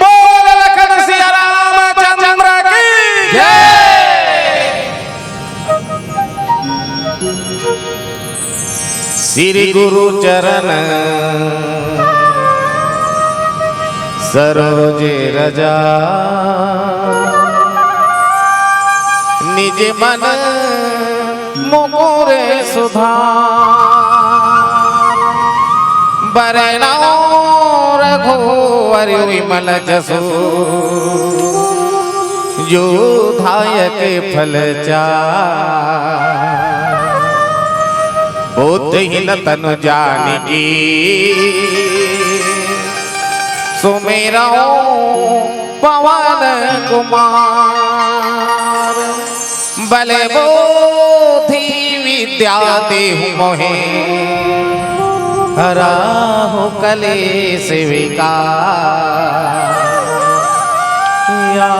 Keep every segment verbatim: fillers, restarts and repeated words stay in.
बोल लखन सिया रामचंद्र की जय। श्री गुरु चरण सरोज रजा, निज मन मुकुर सुधार। बरनउँ रघुवर विमल जसु, जो दायक फल चार। बुद्धिहीन तनु जानिके, सुमिरउँ पवन कुमार। बल बुद्धि विद्या देहु मोहे, हरहु कलेश विकार। या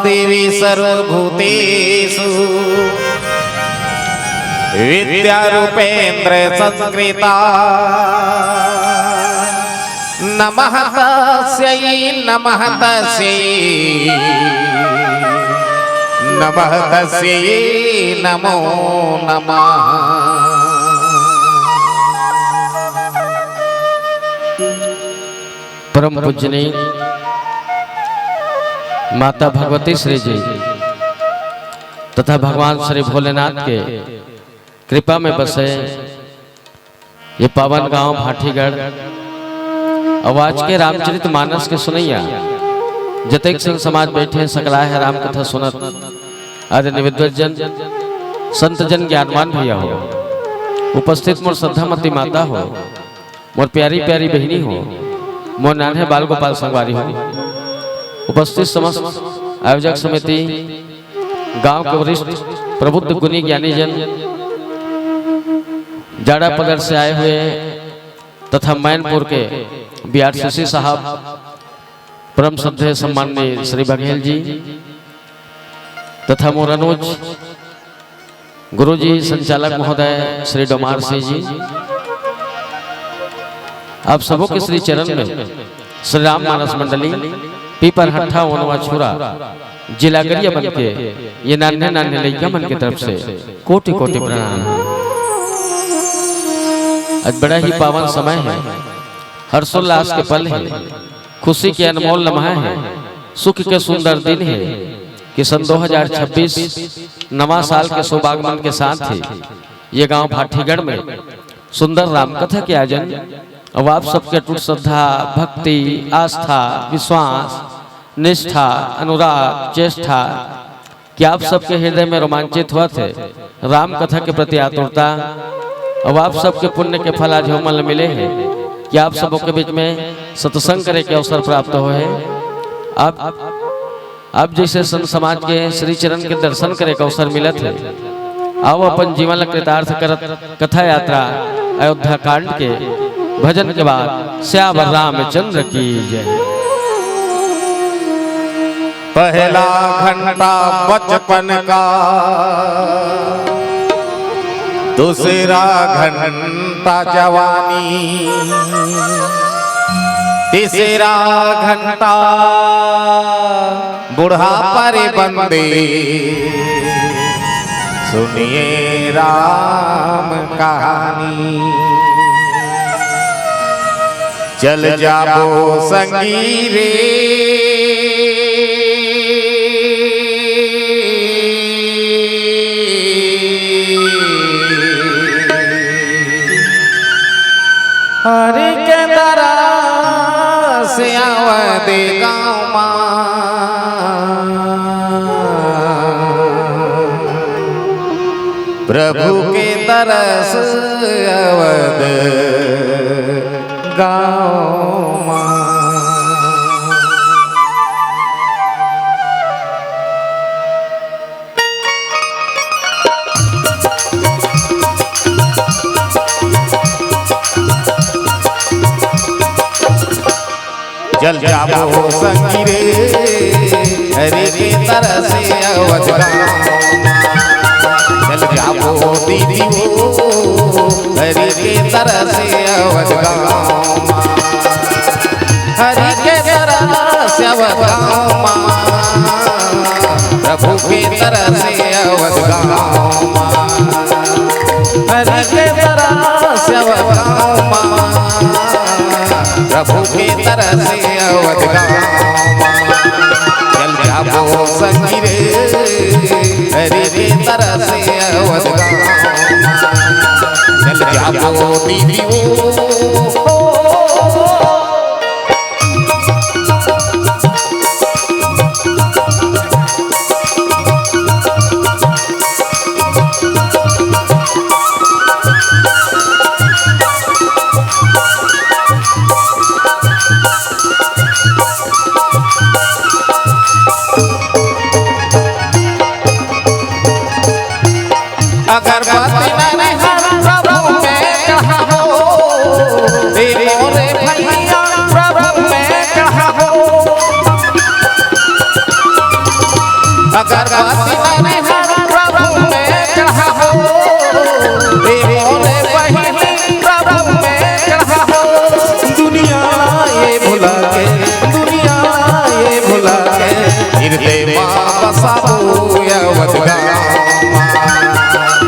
देवी सर्वभूतेषु विद्यारूपेन्द्र संस्कृता। नमः तस्यै, नमः तस्यै, नमः तस्यै, नमो नमः। परम पूजनीय माता भगवती श्री जी तथा भगवान श्री भोलेनाथ के कृपा में बसे ये पावन गांव भाटीगढ़। अउ आज के रामचरित मानस के सुनइया जतेक संत समाज बैठे, सकलाय हे राम कथा सुनत, आदरणीय विद्वत जन, संत जन, ज्ञानवान भैया हो, उपस्थित मोर श्रद्धामती माता हो, मोर प्यारी प्यारी बहिनी हो, मोर नान्हे बाल गोपाल संगवारी हो, उपस्थित समस्त आयोजक समिति, गांव के वरिष्ठ प्रबुद्ध गुणी ज्ञानी जन, जाड़ा पगड़ से आए हुए तथा मैनपुर के बीआरसीसी साहब, परम श्रद्धेय सम्माननीय श्री बघेल जी तथा मोर अनुज गुरुजी, संचालक महोदय श्री डोमार सिंह जी, आप सबों के श्री चरण में श्री राम मानस मंडली पीपरहट्ठा ओनवा छुरा जिला गरियाबंद के ये नान्हे नान्हे लइका मन के तरफ से कोटि कोटि प्रणाम। आज बड़ा ही पावन समय हे, हर्षोल्लास के पल हे, खुशी के अनमोल लम्हा हे, सुख के सुंदर दिन हे कि सन दो हज़ार छब्बीस नवा साल के शुभागमन के साथ ही ये गांव भाटीगढ़ में सुंदर रामकथा के आयोजन। अब आप सबके अटूट श्रद्धा, भक्ति, आस्था, विश्वास, निष्ठा, अनुराग, चेष्टा कि आप सबके हृदय में रोमांचित होवत हे रामकथा के प्रति आतुरता। अब आप सबके पुण्य के फल आज हमन ल मिले हे कि आप सबों के बीच में सत्संग करे के अवसर प्राप्त होय हे। आप अब जइसे संत समाज के श्री चरण के दर्शन करे के अवसर मिलत हे, अउ अपन जीवन ला कृतार्थ करत कथा यात्रा अयोध्या कांड के भजन के बाद सियावर रामचंद्र की जय। पहला घंटा बचपन का, दूसरा घंटा जवानी, तीसरा घंटा बुढ़ापा रे बंदे, सुनिए राम कहानी। चल जाबो संगी रे, हरि के तरस अवध गाँव मा। प्रभु के तरस अवध गाँव मा। चल जाबो संगी रे, हरि के तरस अवध गाँव। चल जाबो दीदी हो, हरि के तरस अवध गाँव। हरि के तरस अवध गाँव, प्रभु के तरस अवध गाँव। हरि के तरस अवध गाँव, प्रभु के तरस अवध गाँव। चल जाबो संगी रे, हरि के तरस अवध गाँव। चल जाबो दीदी हो। अगरबत्ती नरिहर प्रभु में चढ़ाबो, ए मोरे भैया प्रभु में चढ़ाबो। अगरबत्ती नरिहर प्रभु में चढ़ाबो, ए मोरे बहिनी प्रभु में चढ़ाबो। दुनिया ये भुला के, दुनिया ये भुला के, हृदय मा बसाबो अवध गाँव।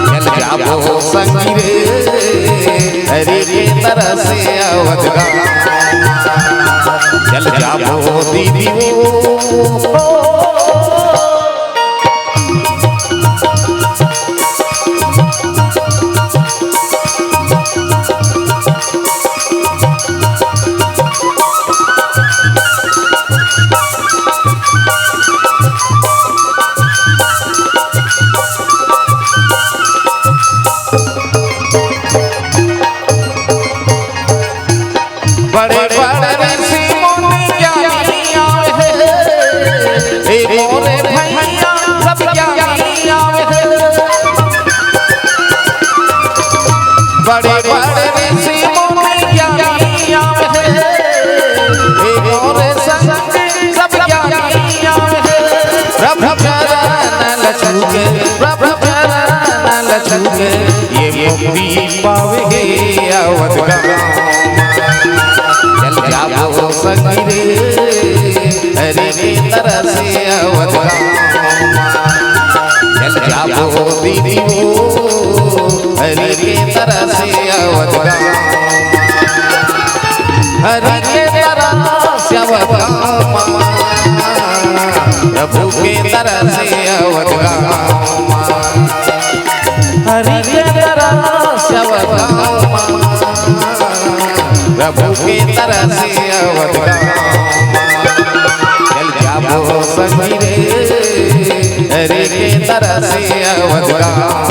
चल जाबो संगी रे, हरि के तरस अवध गाँव। चल जाबो दीदी हो। बड़े बड़े ऋषि मुनि ज्ञानी आवे हे, ए मोरे भैया सब ज्ञानी आवे हे। बड़े बड़े ऋषि मुनि ज्ञानी आवे हे, ए मोरे संत सब ज्ञानी आवे हे। प्रभु चरण लछू के, प्रभु चरण लछू के, ये मुक्ति पावे हे अवध गाँव। चल जाबो संगी रे, हरि के तरस अवध गाँव। चल जाबो दीदी हो, हरि के तरस अवध गाँव। हरि के तरस अवध गाँव, प्रभु के तरस अवध गाँव। हरि के तरस अवध गाँव, प्रभु के तरस अवध गाँव। चल जाबो संगी रे, हरि के तरस अवध गाँव।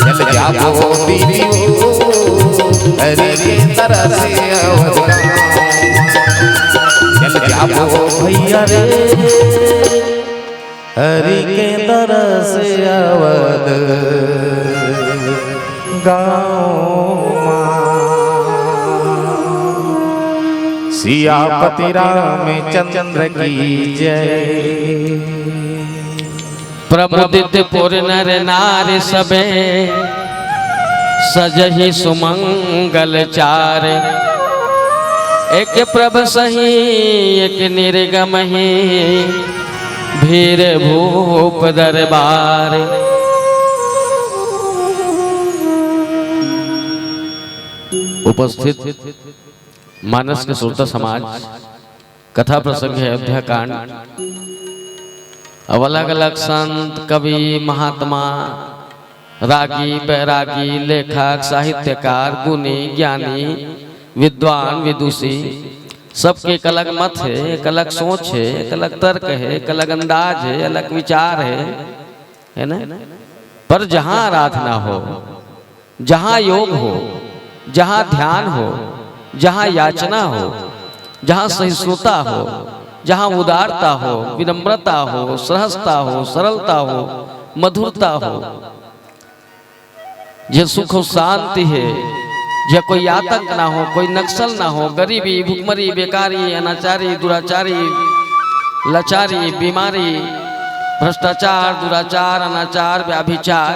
चल जाबो दीदी हो, हरि के तरस अवध गाँव। चल आबो भैया रे, हरि के दरस अवध गाँव मा। सियापति रामचंद्र की जय। प्रमुदित पुर नर नार सबे, सजहि सुमंगल चार। एक प्रभ सही एक निर्गमहि, भीर भूप दरबार। उपस्थित मानस के श्रोता समाज, कथा प्रसंग हे अयोध्या कांड। अब अलग-अलग संत, कवि, महात्मा, रागी, बैरागी, लेखक, साहित्यकार, गुणी, ज्ञानी, विद्वान, विदुषी, सबके एक अलग मत हे, एक अलग सोच हे, एक अलग तर्क हे, एक अलग अंदाज हे, अलग विचार हे, हे ना? पर जहाँ आराधना हो, जहाँ योग हो, जहाँ ध्यान हो, जहाँ याचना हो, जहाँ सहिष्णुता हो, जहाँ उदारता हो, विनम्रता हो, सहजता हो, सरलता हो, मधुरता हो, जे सुख हो, शांति हे, जे कोई आतंक ना हो, कोई नक्सल ना हो, गरीबी, भुखमरी, बेकारी, अनाचारी, दुराचारी, लाचारी, बीमारी, भ्रष्टाचार, दुराचार, अनाचार, व्याभिचार,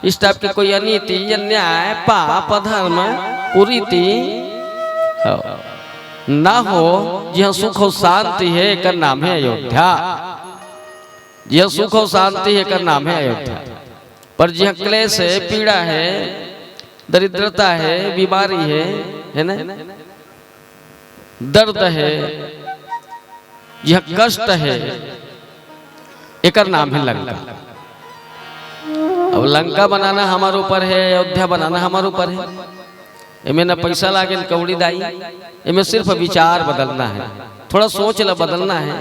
इस टाइप के कोई अनीति, अन्याय, पाप, अधर्म, कुरीति, हाँ, ना हो, जिहाँ सुख हो, शांति हे, एकर नाम हे अयोध्या। जिहाँ सुख हो, शांति हे, एकर नाम हे अयोध्या। पर जिहाँ क्लेश हे, पीड़ा हे, दरिद्रता हे, बीमारी हे, हे ना? दर्द हे, जिहाँ कष्ट हे, एकर नाम हे लंका। अब लंका बनाना हमर ऊपर हे, अयोध्या बनाना हमर ऊपर हे। एमे न पैसा लागे, न कौड़ी दाई, एमे सिर्फ विचार बदलना हे, थोड़ा सोच ला बदलना हे,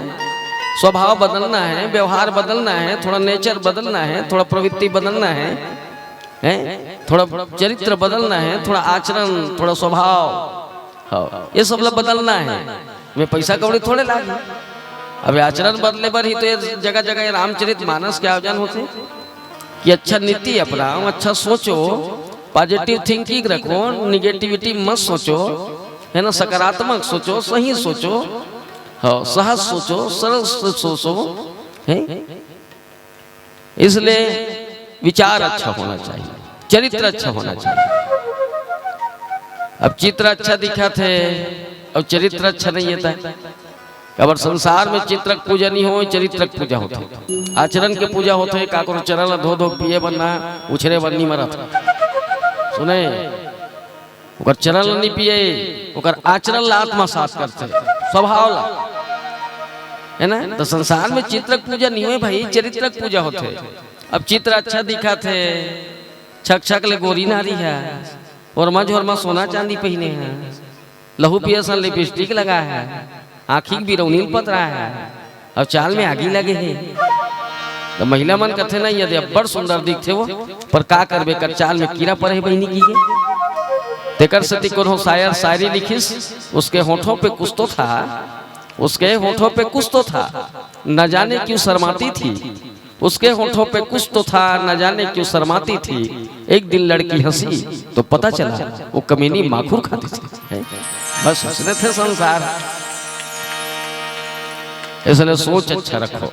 स्वभाव बदलना हे, व्यवहार बदलना हे, थोड़ा nature बदलना हे, थोड़ा प्रवृत्ति बदलना हे, हैं? थोड़ा चरित्र बदलना हे, थोड़ा आचरण, थोड़ा स्वभाव, हाँ, ये सब ला बदलना हे। एमे पैसा कौड़ी थोड़े लागे। अब आचरण बदले बर ही तो ये जगह जगह ये रामचरित मानस के आयोजन होथे कि अच्छा नीति अपनाओ, अच्छा सोचो, positive thinking रखो, negativity मत सोचो, हे ना, सकारात्मक सोचो, सही सोचो, हाँ, सहज सोचो, सरल सो-, सोचो, हैं? इसलिए विचार अच्छा होना चाहिए, चरित्र अच्छा होना चाहिए। अब चित्र अच्छा दिखत हे, अब चरित्र अच्छा नहीं हे, त काबर संसार में चित्रक पूजा नहीं होय, चरित्रक पूजा होथे। आचरण के पूजा होथे, काकरो चरण ला धो धो पिए बर ना, उछरे बर नहीं मरत। सुने, ओकर चरण ला नहीं पिए, ओकर आचरण ला आत्मसात करथे, स्वभाव ला, हे ना? त संसार में चित्रक पूजा नहीं होय भाई, चरित्रक पूजा होथे। अब चित्र अच्छा दिखत हे, छक छक ले गोरी नारी हे, ओरमा झोरमा सोना चांदी पहिने हे, लहू पिया सन lipstick लगाए हे, आँखी के बिरौनी ल पतराए हे, अउ चाल में आगी लगे हे। त महिला मन कथे ना, "ये दे अब्बड़ सुंदर दिखथे वो, पर का करबे, कर चाल में कीरा परे हे बहिनी," कहिके। तेकर सेती कोनो शायर शायरी लिखिस, "उसके होठों पे कुछ तो था, उसके होठों पे कुछ तो था, न जाने क्यों शर्माती थी।" उसके होठों पे कुछ तो था, न जाने क्यों शर्माती थी। एक दिन लड़की हंसी तो पता चला वो कमीनी माखुर खाती थी। हैं? बस उसने थे संसार। इसलिए सोच अच्छा रखो।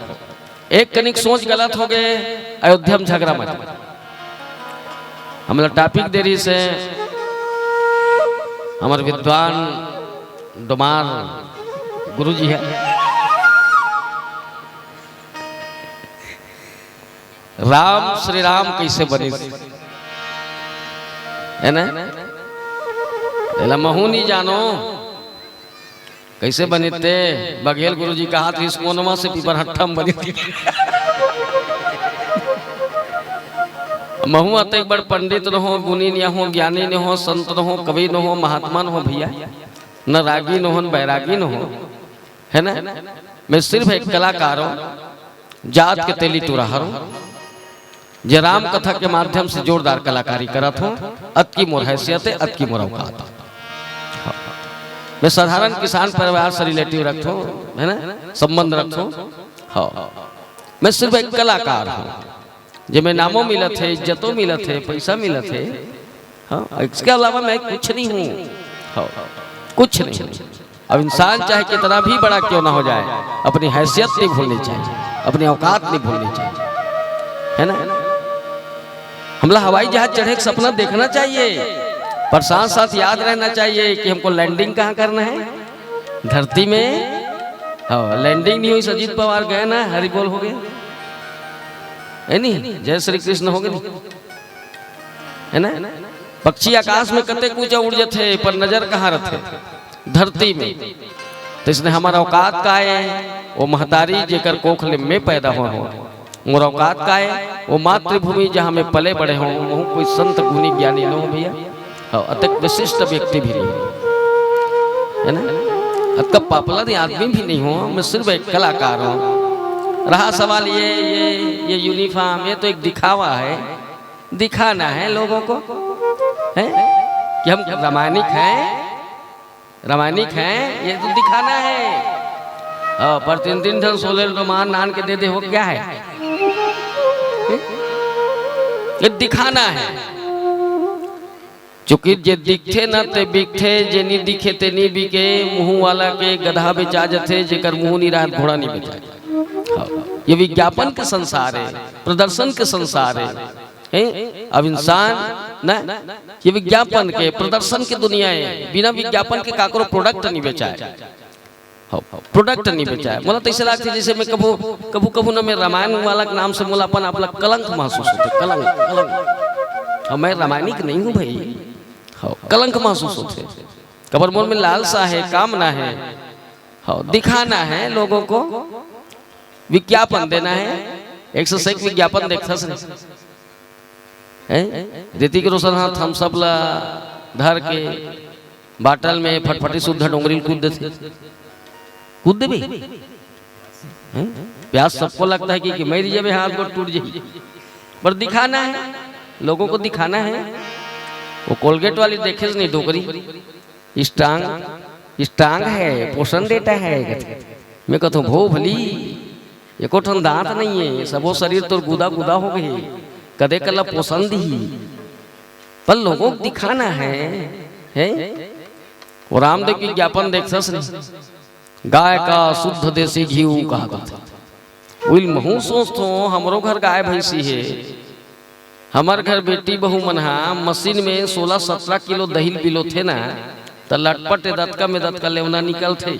एक कनिक सोच गलत हो गए, अयोध्या में झगड़ा मच गया। हमला topic दे रहिस हे हमर विद्वान डोमार गुरुजी हे। राम, श्री राम कइसे बनिस? हे ना? एला महूँ नइ जानों। कइसे बनिस ते? बघेल गुरुजी कहत रहिस, "कोनवा से पीपर हट्ठा म बनिस।" महूँ अतेक बड़ पंडित नहों, गुनी नहों, ज्ञानी नहों, संत नहों, कवि नहों, महात्मा नहों भइया, न रागी नहों, न बैरागी नहों, हे ना? मैं सिर्फ एक कलाकार हूँ। जात के तेली टुरा हरंव, जे राम कथा के माध्यम से जोरदार कलाकारी करत हों, अतकी मोर हैसियत हे, अतकी मोर औकात हे। मैं साधारण किसान परिवार से रिलेटिव रखथों, है ना, संबंध रखथों। हाँ, मैं सिर्फ एक कलाकार हूँ, जेमे नामो मिलत हे, इज्जतो मिलत हे, पैसा मिलत हे। हाँ, इसके अलावा मैं कुछ नहीं हूँ। हाँ, कुछ नहीं। अब इंसान चाहे कितना भी बड़ा क्यों ना हो जाए, अपनी हैसियत नहीं भूलनी चाहिए, अपनी औकात नहीं भूलनी चाहिए, है ना? हमला हवाई जहाज चढ़े के सपना देखना चाहिए, पर साथ साथ याद रहना चाहिए कि हमको लैंडिंग कहाँ करना है, धरती में। हाँ, लैंडिंग नहीं हुई, अजीत पवार गए ना, हरि बोल हो गए, है नहीं, जय श्री कृष्ण हो गए नहीं, है ना? पक्षी आकाश में कते कूचा उड़ जथे, पर नजर कहाँ रथे? धरती में। तो इसने हमारा औकात का है, वो महतारी जेकर कोख ले मैं पैदा हुआ हूँ, मोर औकात का है, वो मातृभूमि जहाँ मैं पले बड़े हूँ, वहूँ कोई संत गुणी ज्ञानी न हो भैया। हाँ, अतक विशिष्ट व्यक्ति भी नहीं हूँ, है ना? अतका पापला नहीं आदमी भी नहीं हूँ, मैं सिर्फ एक कलाकार हूँ। रहा सवाल ये, ये, ये यूनिफॉर्म, ये तो एक दिखावा है, दिखाना है लोगों को, है कि हम रामायणिक हैं, रामायणिक हैं, ये तो दिखाना है। हाँ, पर तीन तीन ठन सोलह रोमान नान के दे दे, वो क्या है? हैं? ये दिखाना है। चूंकि जे दिखथे न ते बिकथे, जे नी दिखे ते नी बिके, मुंह वाला के गधा बेचा जथे, जेकर मुंह नी रहत घोड़ा नी बेचाय। हाँ, ये विज्ञापन के संसार है, प्रदर्शन के संसार है। हैं? अब इंसान ना, ये विज्ञापन के, प्रदर्शन के दुनिया है। बिना विज्ञापन के काकरो प्रोडक्ट नहीं बेचाय। हाँ, प्रोडक्ट नहीं बेचाय। मोला तो ऐसे लगता है जैसे मैं कभू, कभू, कभू ना मैं रामायण वाला के नाम से मोला अपन आप ला कलंक महसूस होथे, कलंक, कलंक। हाँ, मैं रामायणिक नहीं हूँ भाई। हाँ, कलंक महसूस होथे। कबर मोर में लालसा है, कामना है, हाँ, दिखाना है लोगों को, विज्ञापन देना है। एक से एक विज्ञापन देखथस नहीं, हैं? ऋतिक रोशन हा थम्स अप ला धर के बाटल में फटफटी सुद्धा डोंगरी ल कूद देथे, कूद देबे, हैं? प्यास सबको लगता है कि, कि मर जाबे, हाथ गोड़ टूट जाही, पर दिखाना है, लोगों को दिखाना है। वो कोलगेट वाली देखे नहीं, डोकरी, स्ट्रांग, स्ट्रांग है, पोषण देता है। मैं कहता हूँ, भो भली, एको ठन दांत नहीं है, सबो शरीर तोर गुदा गुदा हो गए, कदे कला पोषण दिही। पर लोगों को दिखाना है, है? वो रामदेव के विज्ञापन देखथस नहीं, गाय का शुद्ध देसी घी कहा था। उइल महू सोचथों, हमरो घर गाय भैंसी हे, हमर घर बेटी बहू मन हा मशीन में सोलह सत्रह किलो दही ल बिलोथे ना, त लटपट ए दतका में दतका लेवना निकलथे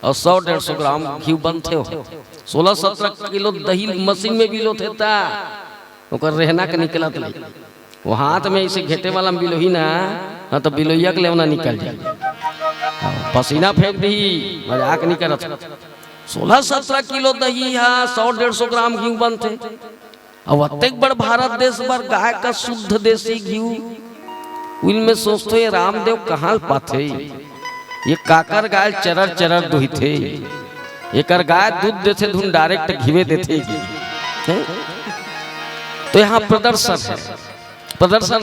अउ सौ डेढ़ सौ ग्राम घी बनथे। हो, सोलह सत्रह किलो दही ल मशीन में बिलोथे, त ओकर रेहना के निकलत नहीं। वो हाथ में इसे घेटे वाला में बिलोही ना, हाँ, तो बिलोइया के लेवना निकल जाए, हाँ, पसीना फेंक दी, मजाक नहीं करत। सोलह सत्रह किलो दही हा सौ डेढ़ सौ ग्राम घी बनथे। अब अतेक बड़ भारत देश बर गाय का शुद्ध देसी घी, उनमें सोचथो ये रामदेव कहाँ ल पाथे? ये काकर गाय चरर चरर दुहिथे, एकर गाय दूध देथे धुन डायरेक्ट घीवे देथे। हैं? तो यहाँ प्रदर्शन है, प्रदर्शन।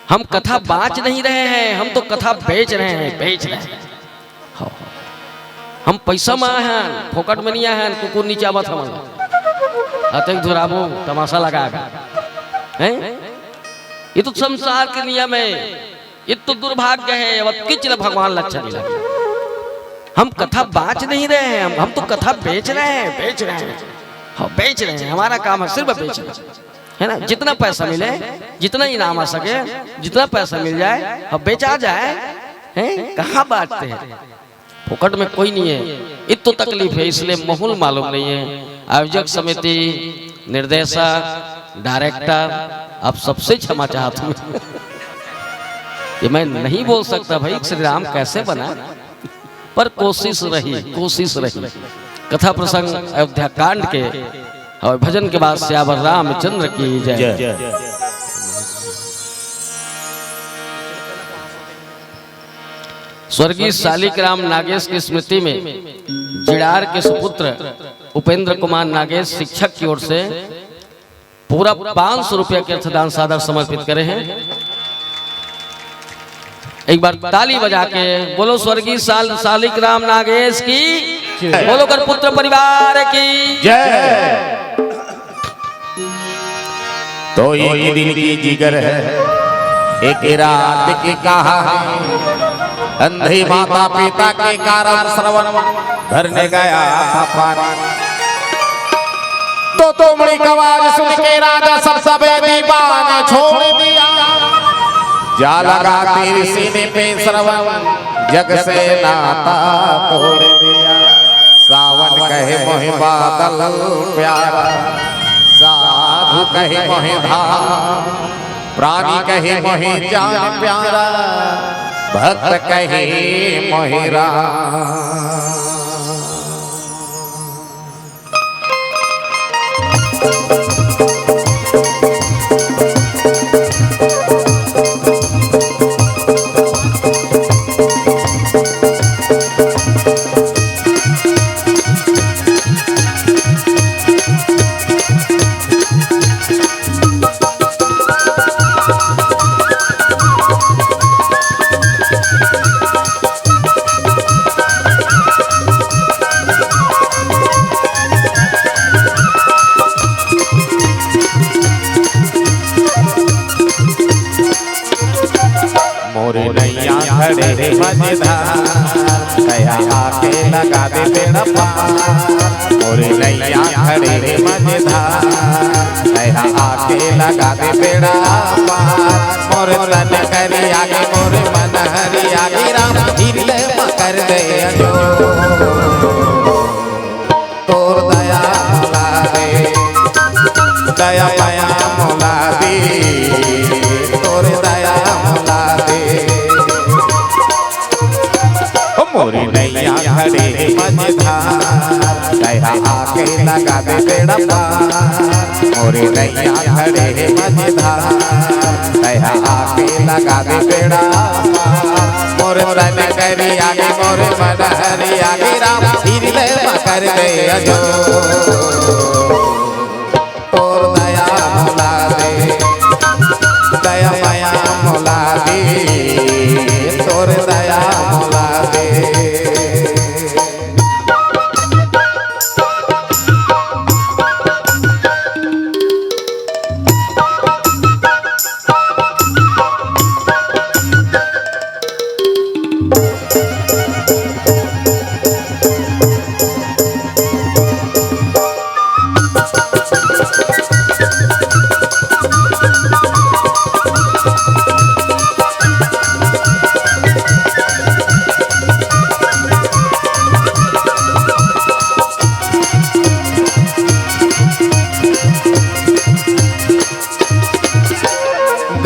हम कथा बांच नहीं रहे हैं, हम तो कथा बेच रहे हैं, बेच रहे हैं। हाँ। हम पैसा में आए हैं, फोकट में नहीं आए हैं, कुकुर नीचे आवत हमन। अतेक धुराबो तमाशा लगा के। हैं? ये तो संसार के नियम है, ये तो दुर्भाग्य है, अब किच ल भगवान लच्छा नहीं लगे। हम कथा बांच नहीं रहे हैं, हम, हम तो कथा बेच रहे हैं, बेच रहे हैं। हाँ, बेच रहे हैं, हमारा काम है सिर्फ बेचना, है ना? जितना पैसा मिले, जितना इनाम आ सके, जितना पैसा मिल जाए, अब बेचा जाए, हैं? कहाँ बांटते हैं? फोकट में कोई नहीं है। इतो तकलीफ है, इसलिए माहौल मालूम नहीं है। आयोजक समिति, निर्देशक, डायरेक्टर, आप सबसे क्षमा चाहता हूँ कि मैं नहीं बोल सकता भाई श्री राम कैसे बना, पर कोशिश रही, कोशिश रही। कथा प्रसंग अयोध्या कांड के और भजन के बाद सियावर रामचंद्र की जय। जय। स्वर्गीय शालिक राम नागेश की स्मृति में जिड़ार के सुपुत्र उपेंद्र कुमार नागेश शिक्षक की ओर से पूरा पाँच सौ रुपया के अर्थदान सादर समर्पित करे हैं। एक बार ताली बजा के बोलो स्वर्गीय साल-, सालिक राम नागेश की, बोलो कर पुत्र परिवार की। जय। तो एक दिन की जिगर है, एक रात की कहा है। अंधी माता पिता के कारण श्रवण घर ने गया था पानी। तो तुमड़ी का आवाज सुन के राजा सब सबे दीवान छोड़ दिया। जा लगा तीर सीने पे श्रवण, जग से नाता तोड़ दिया। सावन कहे मोहि बादल प्यारा, साधु कहे मोहि धाम, प्राणी कहे मोहि जान प्यारा, भक्त कहे मोहि राम। मोरे नैया खड़े हे मझधार, दया आके लगा दे बेड़ा पार। मोरे नैया खड़े हे मझधार, दया आके लगा दे बेड़ा पार। मोरे तन करिया गे, मोरे मन हरिया गे, राम हिरले म कर दे अजोर। तोर दया मोला दे, दया मया मोला दे, तोर दया मोला दे। ओ मोरी नैया खड़े हे मझधार, दया आके लगा दे बेड़ा पार। मोरी नैया खड़े हे मझधार, दया आके लगा दे बेड़ा पार। मोर तन करिया गे, मोर मन हरिया गे, राम हिरले म कर दे अजोर। तोर दया मोला दे, दया मया मोला दे, तोर दया मोला दे।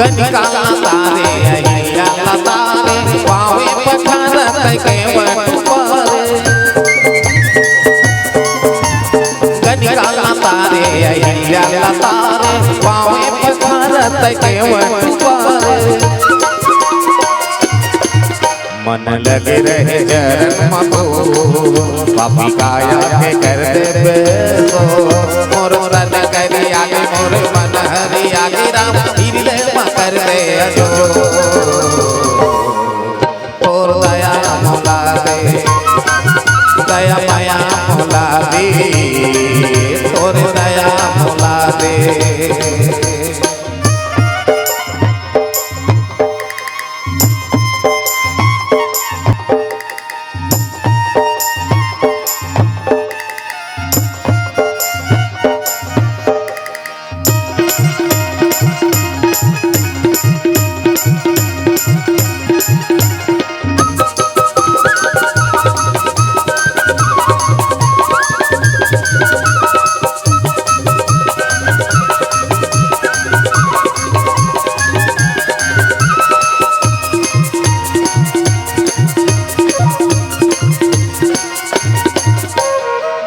गनिका लतारे, अहिल्या लतारे, पावे पखारत केवट पारे। गनिका लतारे, अहिल्या लतारे, पावे पखारत केवट पारे। मन लगे रहे चरण म तो, पापी काया के कर देबे सो। मोर तन करिया गे, मोर मन हरिया गे, राम हिरले म कर दे अजोर। तोर दया मोला दे, दया मया मोला दे, तोर दया मोला दे।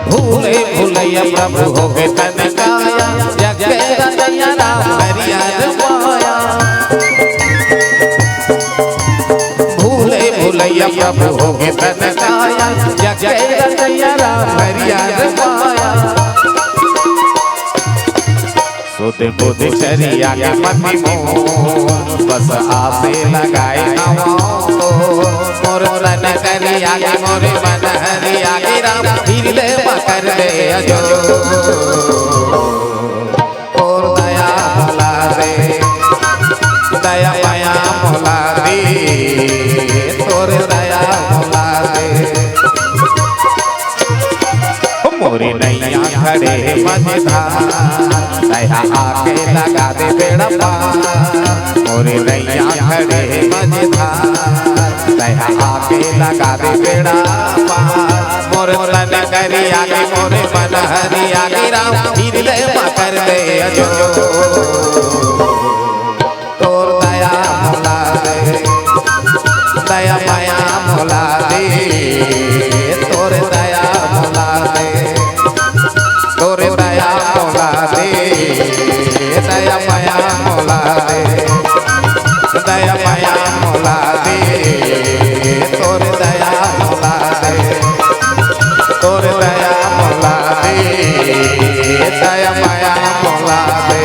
भूले भुलैया प्रभु होगे तन काया, जग के रचैया राम हरि अस पाया। भूले भुलैया प्रभु होगे तन काया, जग के रचैया राम हरि अस पाया। बुध बुध चरिया के मति मोर, बस आसे लगाए हवं तोर। मोर तन करिया के मोर मन हरिया के राम, फिर ले मकर दे अजोर। तोर दया मोला दे, दया मया मोला दे, तोर दया मोला दे। मोरे नैया खड़े मझधार, दया आके लगा दे बेड़ा पार। मोरे नैया खड़े मझधार, दया आके लगा दे बेड़ा पार। मोर तन करिया के मोरे मन हरिया के राम, फिर ले मकर दे अजोर। तोर दया मोला दे, दया मया मोला दे, तोर दया मोला दे, तोर दया मोला दे, दया मया मोला दे, दया मया मोला दे, तोर दया मोला दे, तोर दया मोला दे, दया मया मोला दे।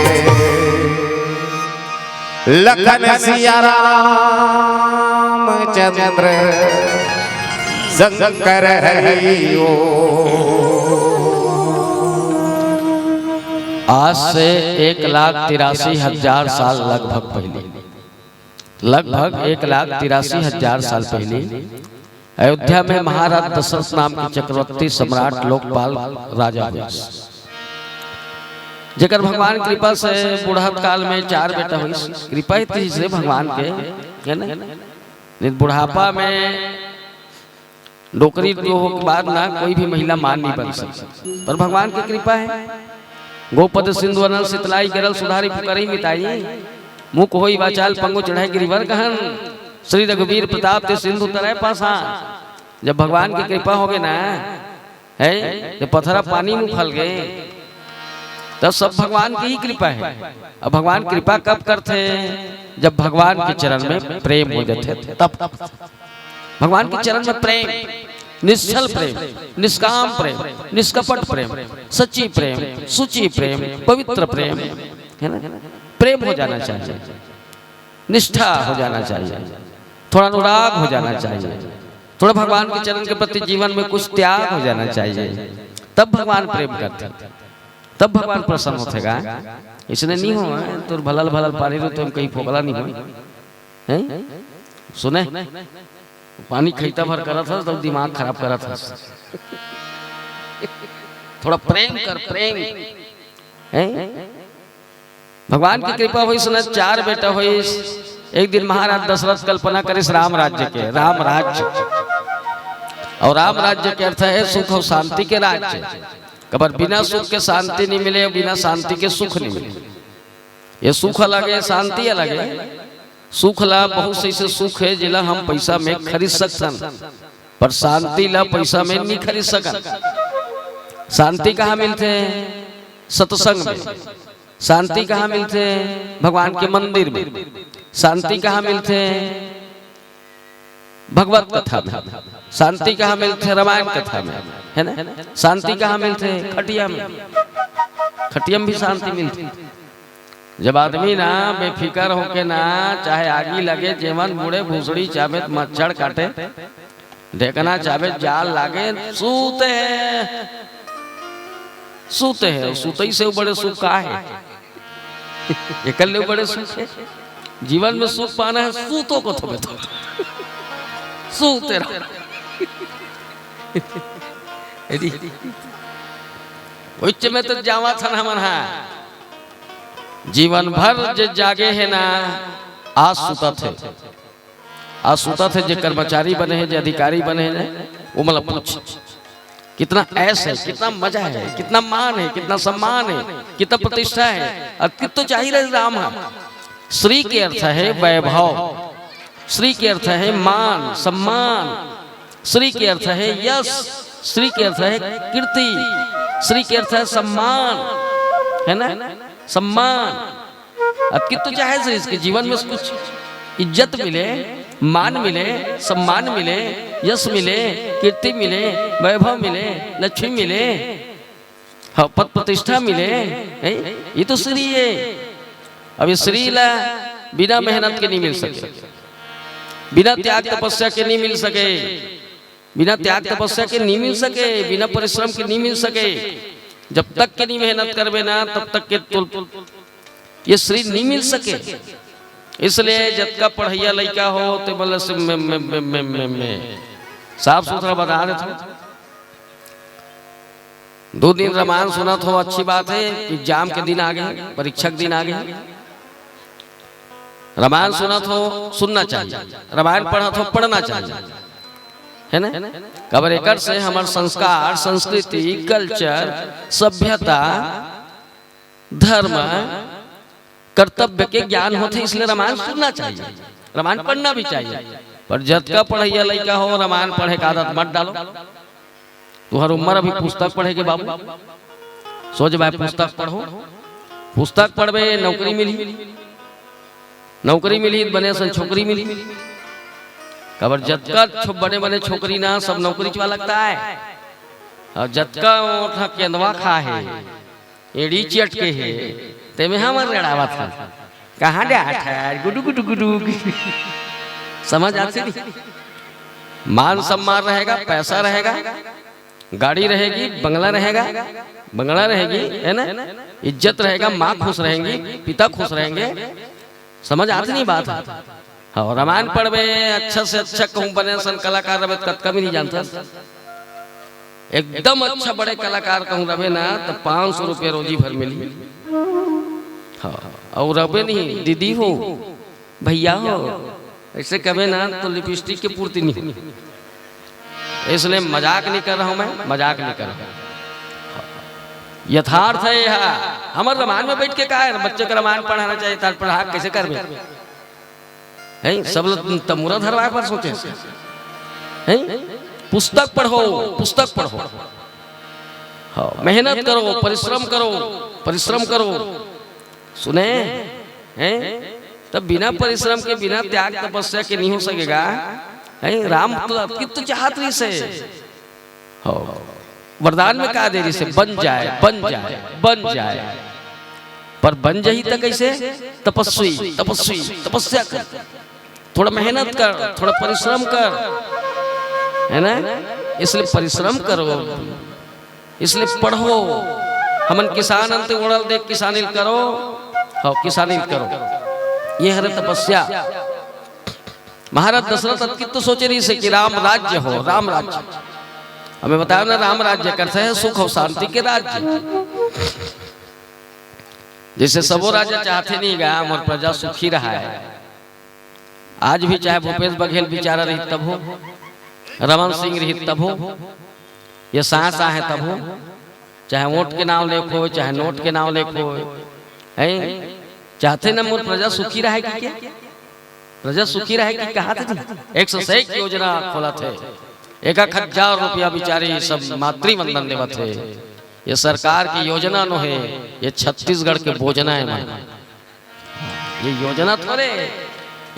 लखन सिया रामचंद्र शंकर हरि ओम। आज से एक लाख तिरासी हजार साल लगभग पहले, लगभग एक लाख तिरासी हजार साल पहले अयोध्या में महाराज दशरथ नाम के चक्रवर्ती सम्राट लोकपाल राजा हुए, जेकर भगवान कृपा से बुढ़त काल में चार बेटा हुई। कृपा ही थी से भगवान के, है ना? नहीं तो बुढ़ापा में डोकरी हो के बाद ना कोई भी महिला माँ नहीं बन सकती, पर भगवान की कृपा है। गोपद सिंधु अनल सितलाई गरल सुधारी पुकरई मिताई, मुख होई वाचाल पंगु चढ़े गिरिवर गहन, श्री रघुवीर प्रताप ते सिंधु तरे पासा। जब भगवान की कृपा होगे ना, है, जब पथरा पानी में फल गए, तब सब भगवान की ही कृपा है। अब भगवान कृपा कब करते? जब भगवान के चरण में प्रेम हो जाते, तब। भगवान के चरण में प्रेम, निश्चल प्रेम, निष्काम प्रेम, निष्कपट प्रेम, सच्ची प्रेम, सुचि प्रेम, पवित्र प्रेम, है ना? प्रेम हो जाना चाहिए, निष्ठा हो जाना चाहिए, थोड़ा अनुराग हो जाना चाहिए, थोड़ा भगवान के चरण के प्रति जीवन में कुछ त्याग हो जाना चाहिए, तब भगवान प्रेम करते, तब भगवान प्रसन्न होते गा। इसने नहीं हो, हैं? तोर भलल भलल पानी रो, तुम कहीं फोकला नहीं हो, हैं? सुने, पानी खैता भर करत हस, तब दिमाग खराब करत हस। थोड़ा प्रेम कर, प्रेम, हैं? भगवान की कृपा होइस न, चार बेटा होइस। एक दिन महाराज दशरथ कल्पना करिस राम राज्य के, राम राज्य। और राम राज्य के अर्थ है सुख और शांति के राज्य। कबर बिना सुख के शांति नहीं मिले, बिना शांति के सुख नहीं मिले। ये सुख अलग है, शांति अलग है। सुख ला बहुत से ऐसे सुख है जेला हम पैसा में खरीद सकथन, पर शांति ला पैसा में नहीं खरीद सकन। शांति कहाँ मिलते? सत्संग में। शांति कहाँ मिलथे? भगवान के मंदिर में। शांति कहाँ मिलथे? भगवत कथा में। शांति कहाँ मिलथे? रामायण कथा में, है ना? शांति कहाँ मिलथे? खटिया में। खटिया में भी शांति मिलथे। जब आदमी ना बेफिकर होके ना, चाहे आगी लगे, जेवन बूड़े, भूसड़ी चाबे, मच्छर काटे, ढेकना चाबे, जाल लागे, सूते हे, सूते हे। सूतई से बड़े सुख का हे? एकर ले बड़े सुख हे? जीवन में सुख पाना हे, सूतो को थोबे तो सूते रहो। एदी, उच्च में तो जावा था ना मन हा। जीवन भर जे जागे हे ना, आज सुतत हे। आज सुतत हे, जे कर्मचारी बने हे, जे अधिकारी बने हे, वो मतलब पूछ, कितना ऐश है, कितना मजा है, कितना मान है, कितना सम्मान है, कितना प्रतिष्ठा है, और कित तो चाहिए राम है। श्री के अर्थ है वैभव, श्री के अर्थ है मान सम्मान, श्री के अर्थ है यश, श्री के अर्थ है कीर्ति, श्री के अर्थ है सम्मान, है ना? सम्मान। अब कित तो चाहे से इसके जीवन में कुछ इज्जत मिले, मान मिले, सम्मान मिले, यश मिले, कीर्ति मिले, वैभव मिले, लक्ष्मी मिले। हाँ, पद प्रतिष्ठा मिले, हैं? ये तो श्री है। अब ये श्री ला बिना मेहनत के नहीं मिल सके, बिना त्याग तपस्या के नहीं मिल सके, बिना त्याग तपस्या के नहीं मिल सके, बिना परिश्रम के नहीं मिल सके। जब तक के नहीं मेहनत करबे ना, तब तक के तो ये श्री नहीं मिल सके। इसलिए जतका पढ़ैया लइका हो, ते बल से में, में, में, में, में, में। साफ सुथरा बता देथों। दो दिन रामायण सुनत हो, अच्छी बात है, एग्जाम के दिन आ गए, परीक्षा के दिन आ गए। रामायण सुनत हो, सुनना चाहिए। रामायण पढ़त हो, पढ़ना चाहिए, है ना? काबर एकर से हमर संस्कार, संस्कृति, कल्चर, सभ्यता, धर्म, कर्तव्य के ज्ञान होथे, इसलिए रामायण सुनना चाहिए, रामायण पढ़ना भी चाहिए। पर जतका पढ़ैया लइका हो, रामायण पढ़े के आदत मत डालो। तुहर उम्र अभी पुस्तक पढ़े के बाबू, सोच भाई, पुस्तक पढ़ो, पुस्तक पढ़बे, नौकरी मिली, नौकरी मिली, बने सन छोकरी मिली। काबर जतका छो-, बने बने छोकरी ना, सब नौकरी वाला लगता है। और जतका ओठा केंदवा खा है, एड़ी चटके हे, तेमे हमर लड़ावत हन। कहाँ जात है? गुडू, गुडू, गुडू। समझ आती नहीं? मान सम्मान रहेगा, पैसा रहेगा, गाड़ी रहेगी, बंगला रहेगा, बंगला रहेगी, है ना? इज्जत रहेगा, माँ खुश रहेंगी, पिता खुश रहेंगे। समझ आती नहीं बात? हाँ, रामायण पढ़बे, अच्छा से अच्छा कहूँ बने सन कलाकार रहे, कतका भी नहीं जानता। एकदम अच्छा बड़े कलाकार कहूँ रहे ना, तो पाँच सौ रुपये रोजी भर मिली। हाँ, और रहे नहीं, दीदी हो, भैया हो, ऐसे कहे ना, तो लिपस्टिक के पूर्ति नहीं हो। इसलिए मजाक नहीं कर रहा हूँ मैं, मजाक नहीं कर रहा हूँ। यथार्थ है यह। हमर रामायण में बैठ के का है, बच्चे को रामायण पढ़ाना चाहिए, तार पढ़ा कैसे करबे? हैं, सब लोग तमूरा धरवाए पर सोचे हैं, पुस्तक पढ़ो, पुस्तक पढ़ो। हाँ, मेहनत करो, परिश्रम करो, परिश्रम करो। सुने हैं, तब बिना परिश्रम के, बिना त्याग तपस्या के नहीं हो सकेगा। हैं, राम तो अतकित तो चाहत रहिसे। हो, वरदान में का दे रहिसे? बन जाए, बन जाए, बन जाए। पर बन जाही त कैसे? तपस्वी, तपस्वी, तपस्या कर, थोड़ा मेहनत कर, थोड़ा परिश्रम कर, है ना? इसलिए परिश्रम करो, इसलिए पढ़ो। हमन किसान अंत उड़ल देख किसानी करो, हाँ, किसानी करो। ये हरे तपस्या। महाराज दशरथ अतकित तो सोचे रहिसे कि राम राज्य हो, राम राज्य। हमें बताया ना, राम राज्य करते हैं सुख और शांति के राज्य। जैसे सबो राजा चाहते नहीं गा, मोर प्रजा सुखी रहा है। आज भी चाहे भूपेश बघेल बेचारा रही तब हो, रमन सिंह रही तब हो, ये सास आहे तब हो, चाहे वोट के नाम लेखो, चाहे नोट के नाम लेखो, हैं? चाहते ना मोर प्रजा सुखी रहे कि क्या? प्रजा सुखी रहे कि कहा थे? एक सौ एक योजना खोला थे, एक एक हजार रुपया बेचारी सब मातृवंदन देवत है। ये सरकार की योजना नो है, ये छत्तीसगढ़ के बोजना है मन। ये योजना थोड़े,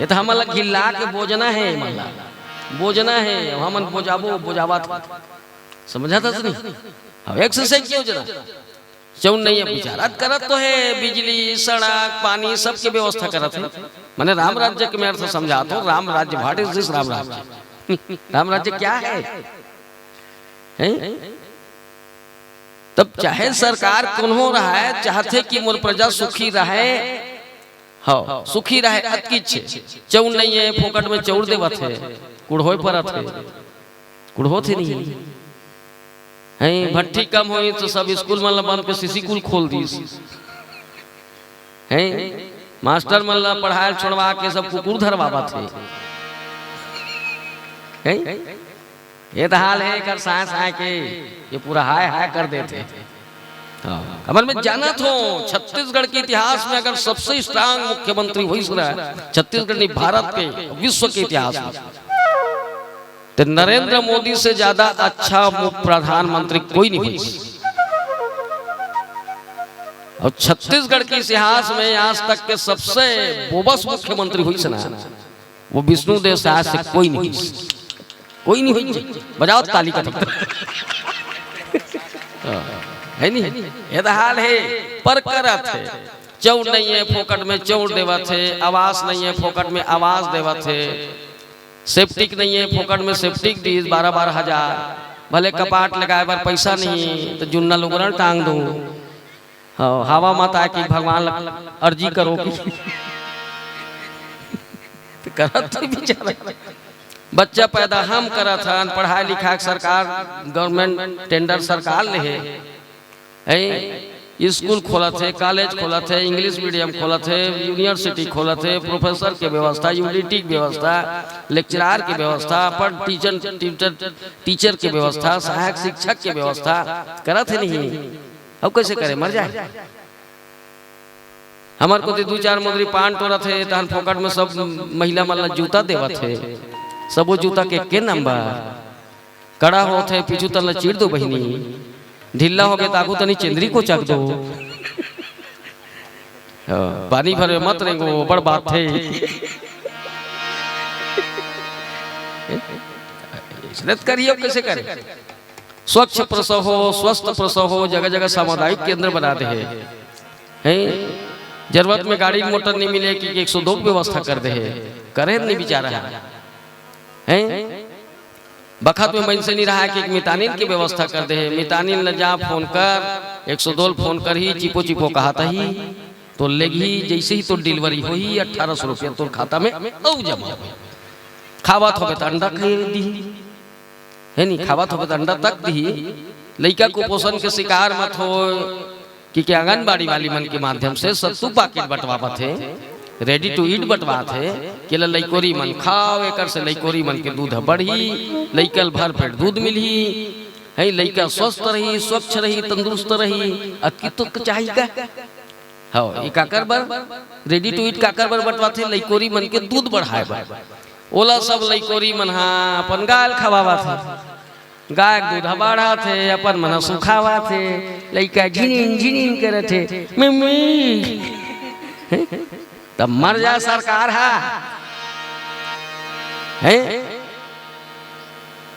ये तो हमन ला गिल्ला के बोजना है, मन ला बोजना है, हमन बोजाबो, बोजावत। समझा था नहीं? अब एक सौ एक योजना, जौन नहीं है, विचारत करत तो है, बिजली, सड़क, पानी, सबके व्यवस्था करत है। मैंने राम राज्य के मैं अर्थ समझाता हूँ, राम राज्य, what is this राम राज्य? राम राज्य क्या है? हैं? तब चाहे सरकार कोनो रहे, चाहथे कि मोर प्रजा सुखी रहे, हाँ, सुखी रहे, अतकिच। चौर नहीं है, फोकट में चौर देवत है, कुड़होए परत है, कुड़होत है नहीं। हैं, भट्ठी कम होई तो सब स्कूल मन ला बंद के सीसी कुल खोल दीस। हैं, मास्टर मन ला पढ़ाए छोड़वा के सब कुकुर धरवावत है। हैं? ये तो हाल है एकर साय साय के, ये पूरा हाय हाय कर देते। हाँ। हमन में जानत हो, छत्तीसगढ़ के इतिहास में अगर सबसे स्ट्रांग मुख्यमंत्री होइस ना, छत्तीसगढ़ नहीं, भारत के, विश्व के इतिहास में, तो नरेंद्र मोदी से ज्यादा अच्छा मु-, प्रधानमंत्री कोई नहीं होइस। और छत्तीसगढ़ के इतिहास में आज तक के सबसे बोबस मुख्यमंत्री होइस ना, वो विष्णुदेव साय से कोई नहीं होइस। कोई नहीं होइस। बजाओ ताली का थप्पड़। हाँ। है नी? ये तो हाल है, पर करत है। चौर नहीं है, फोकट में चौर देवत है, आवास नहीं है, फोकट में आवास देवत है, सेप्टिक नहीं है, फोकट में सेप्टिक दीस बारह बारह हजार, भले कपाट लगाए बर पैसा नहीं, तो जुन्ना लुगरन टांग दूं। हाँ, हवा मत आए कि भगवान ल अर्जी करो कि तो करत तो बेचारा। बच्चा पैदा हम करत हन, पढ़ाई लिखाई के सरकार, गवर्नमेंट टेंडर सरकार ले हे, हैं? स्कूल खोलत हे, कॉलेज खोलत हे, इंग्लिश मीडियम खोलत हे, यूनिवर्सिटी खोलत हे, प्रोफेसर के व्यवस्था, यूडीटी के व्यवस्था, लेक्चरार के व्यवस्था, अपन टीचर, टीचर, टीचर के व्यवस्था, सहायक शिक्षक के व्यवस्था करत हे नहीं। अब कैसे करे, मर जाए? हमर कोती दू चार मुंदरी पान टोरत हे, तहन फोकट में सब महिला मन ला जूता देवत हे। सबो जूता के के नंबर? कड़ा होत हे, पीछू तन ला चीर दो बहिनी। ढिल्ला हो गए त आगू तनी चेंदरी कोचक दो। हाँ, पानी भरे मत रेंगो, बड़ बात हे। इसने त करियो, कैसे करे? स्वच्छ प्रसव हो, स्वस्थ प्रसव हो, जगह जगह सामुदायिक केंद्र बना दे हे। हैं? जरूरत में गाड़ी मोटर नहीं मिले कि एक सौ दो की व्यवस्था कर दे हे। करे नहीं बेचारा हे। हैं? बखत में मनसे नहीं रहा कि एक मितानिन की व्यवस्था कर दे हे। मितानिन ल जा फोन कर, एक सौ दो ल फोन करही, चिपो चिपो कहत ही, तो लेगही, जैसे ही तो डिलीवरी होही, अठारह सौ रुपया तोर खाता में अउ जमा होही। खावत होबे त अंडा के दिही, है नी? खावत होबे त अंडा तक दिही। लइका कुपोषण के शिकार मत हो, कि, कि आंगनबाड़ी वाली मन के माध्यम से सत्तू पाकिट बंटवावत हे, रेडी टू ईट बंटवात हे, कि ल लइकोरी मन खाव, एकर से लइकोरी मन के दूध ह बढ़ही, लइका ल भर पेट दूध मिलही, है, लइका स्वस्थ रही, स्वच्छ रही, तंदुरुस्त रही। अतकी तो चाही का? हव, ये काकर बर, रेडी टू ईट काकर बर बंटवात हे? लइकोरी मन के दूध बढ़ाए बर। ओला सब लइकोरी मन ह अपन गाय ल खवावत हे। गाय के दूध ह बाढ़त हे, अपन मन ह सुखावत हे, लइका झिनिन झिनिन करत हे, "मम्मी।" तब मर जा सरकार हा। हैं?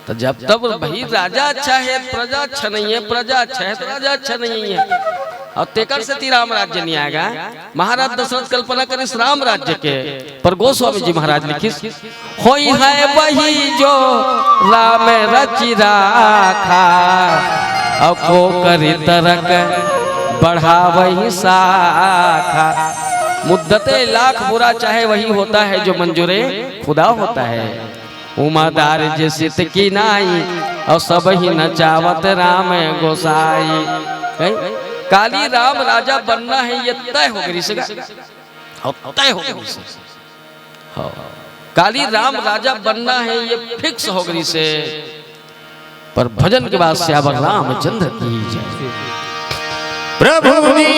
तो जब तब भाई राजा अच्छा है, प्रजा अच्छा नहीं है, प्रजा अच्छा है, तो राजा अच्छा नहीं है। अउ तेकर सेती राम राज्य नहीं आएगा। महाराज दशरथ कल्पना करिस राम राज्य के, पर गोस्वामी जी महाराज लिखिस, "होई है वही जो राम रचि राखा, अउ को करी तरक बढ़ावही शाखा।" मुद्दते लाख बुरा चाहे वही होता है जो मंजूरे खुदा होता है। उमा दारिज सित की नाई, अउ सबहि नचावत राम गोसाई। हैं? काली राम राजा बनना है, ये तय हो गई से। हाँ, तय हो गई से। हाँ। काली राम राजा बनना है, ये फिक्स हो गई से। पर भजन के बाद सियावर रामचंद्र की जय। प्रभु जी।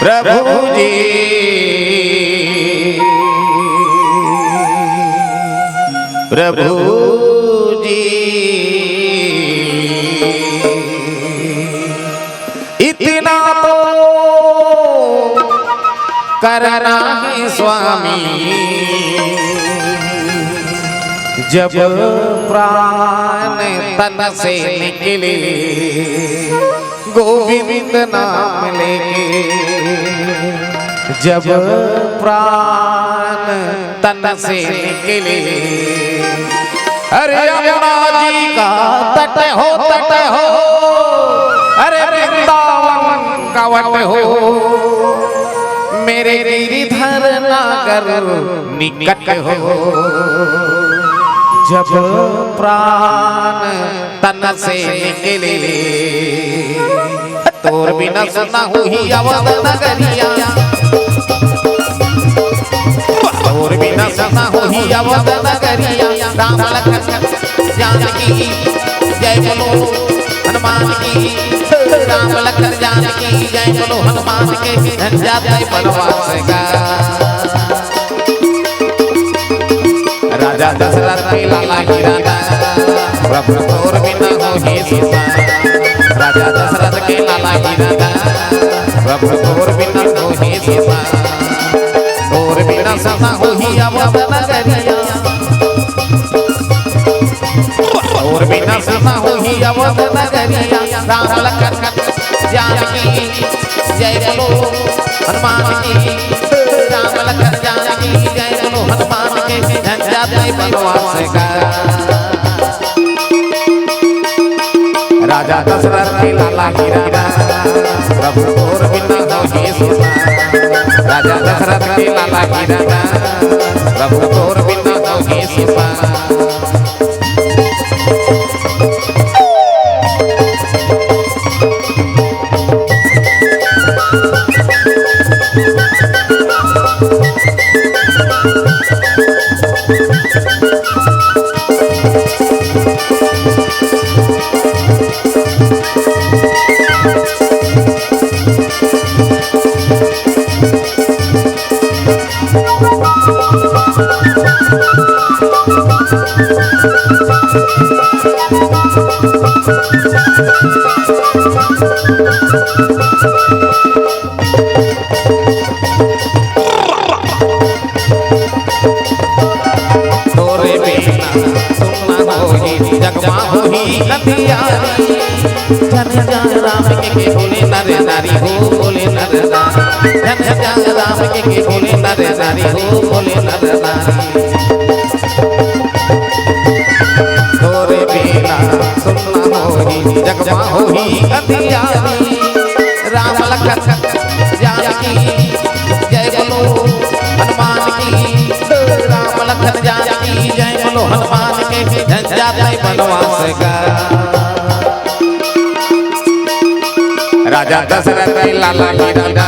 प्रभु जी। प्रभु जी। इतना तो करना है स्वामी, जब प्राण तन से निकले, गोविंद नाम लेके, जब प्राण तन से निकले। अरे यमुना जी का तट हो, तट हो, अरे वृंदावन का वट हो, मेरे गिरिधर नागर निकट हो। जब प्राण तन से निकले, तोर बिना सुना हुई अवध नगरिया, तोर बिना सुना हुई अवध नगरिया। राम लखन जानकी जय बोलो, हनुमान की, राम लखन जानकी जय बोलो, हनुमान के झंझट बनवास का। राजा दशरथ के लाला ही राजा, प्रभु तोर बिना हो ही सुना। राजा दशरथ के लाला ही राजा, प्रभु तोर बिना हो ही सुना होही अवध नगरिया, तोर बिना सुना होही अवध नगरिया। राम लखन जानकी जय बोलो हनुमान की, राम लखन जानकी जय बोलो हनुमान की। झंझट नहीं बनवास का। राजा दशरथ के लाला हिराना, प्रभु तोर बिना होही सुना। राजा दशरथ के लाला हिराना, प्रभु तोर बिना होही सुना। तोरे बिना सुना होही, जग मा होही अंधियारी। जन जन राम के, के बोले नर नारी हो, बोले नर नारी। जन जन राम के, के बोले नर नारी हो, बोले नर नारी। तोरे बिना सुना होही, जग मा होही अंधियारी। राम लखन जानकी जय बोलो हनुमान की, राम लखन जानकी जय बोलो हनुमान के। झंझट नहीं बनवास का। राजा दशरथ के लाला हिराना,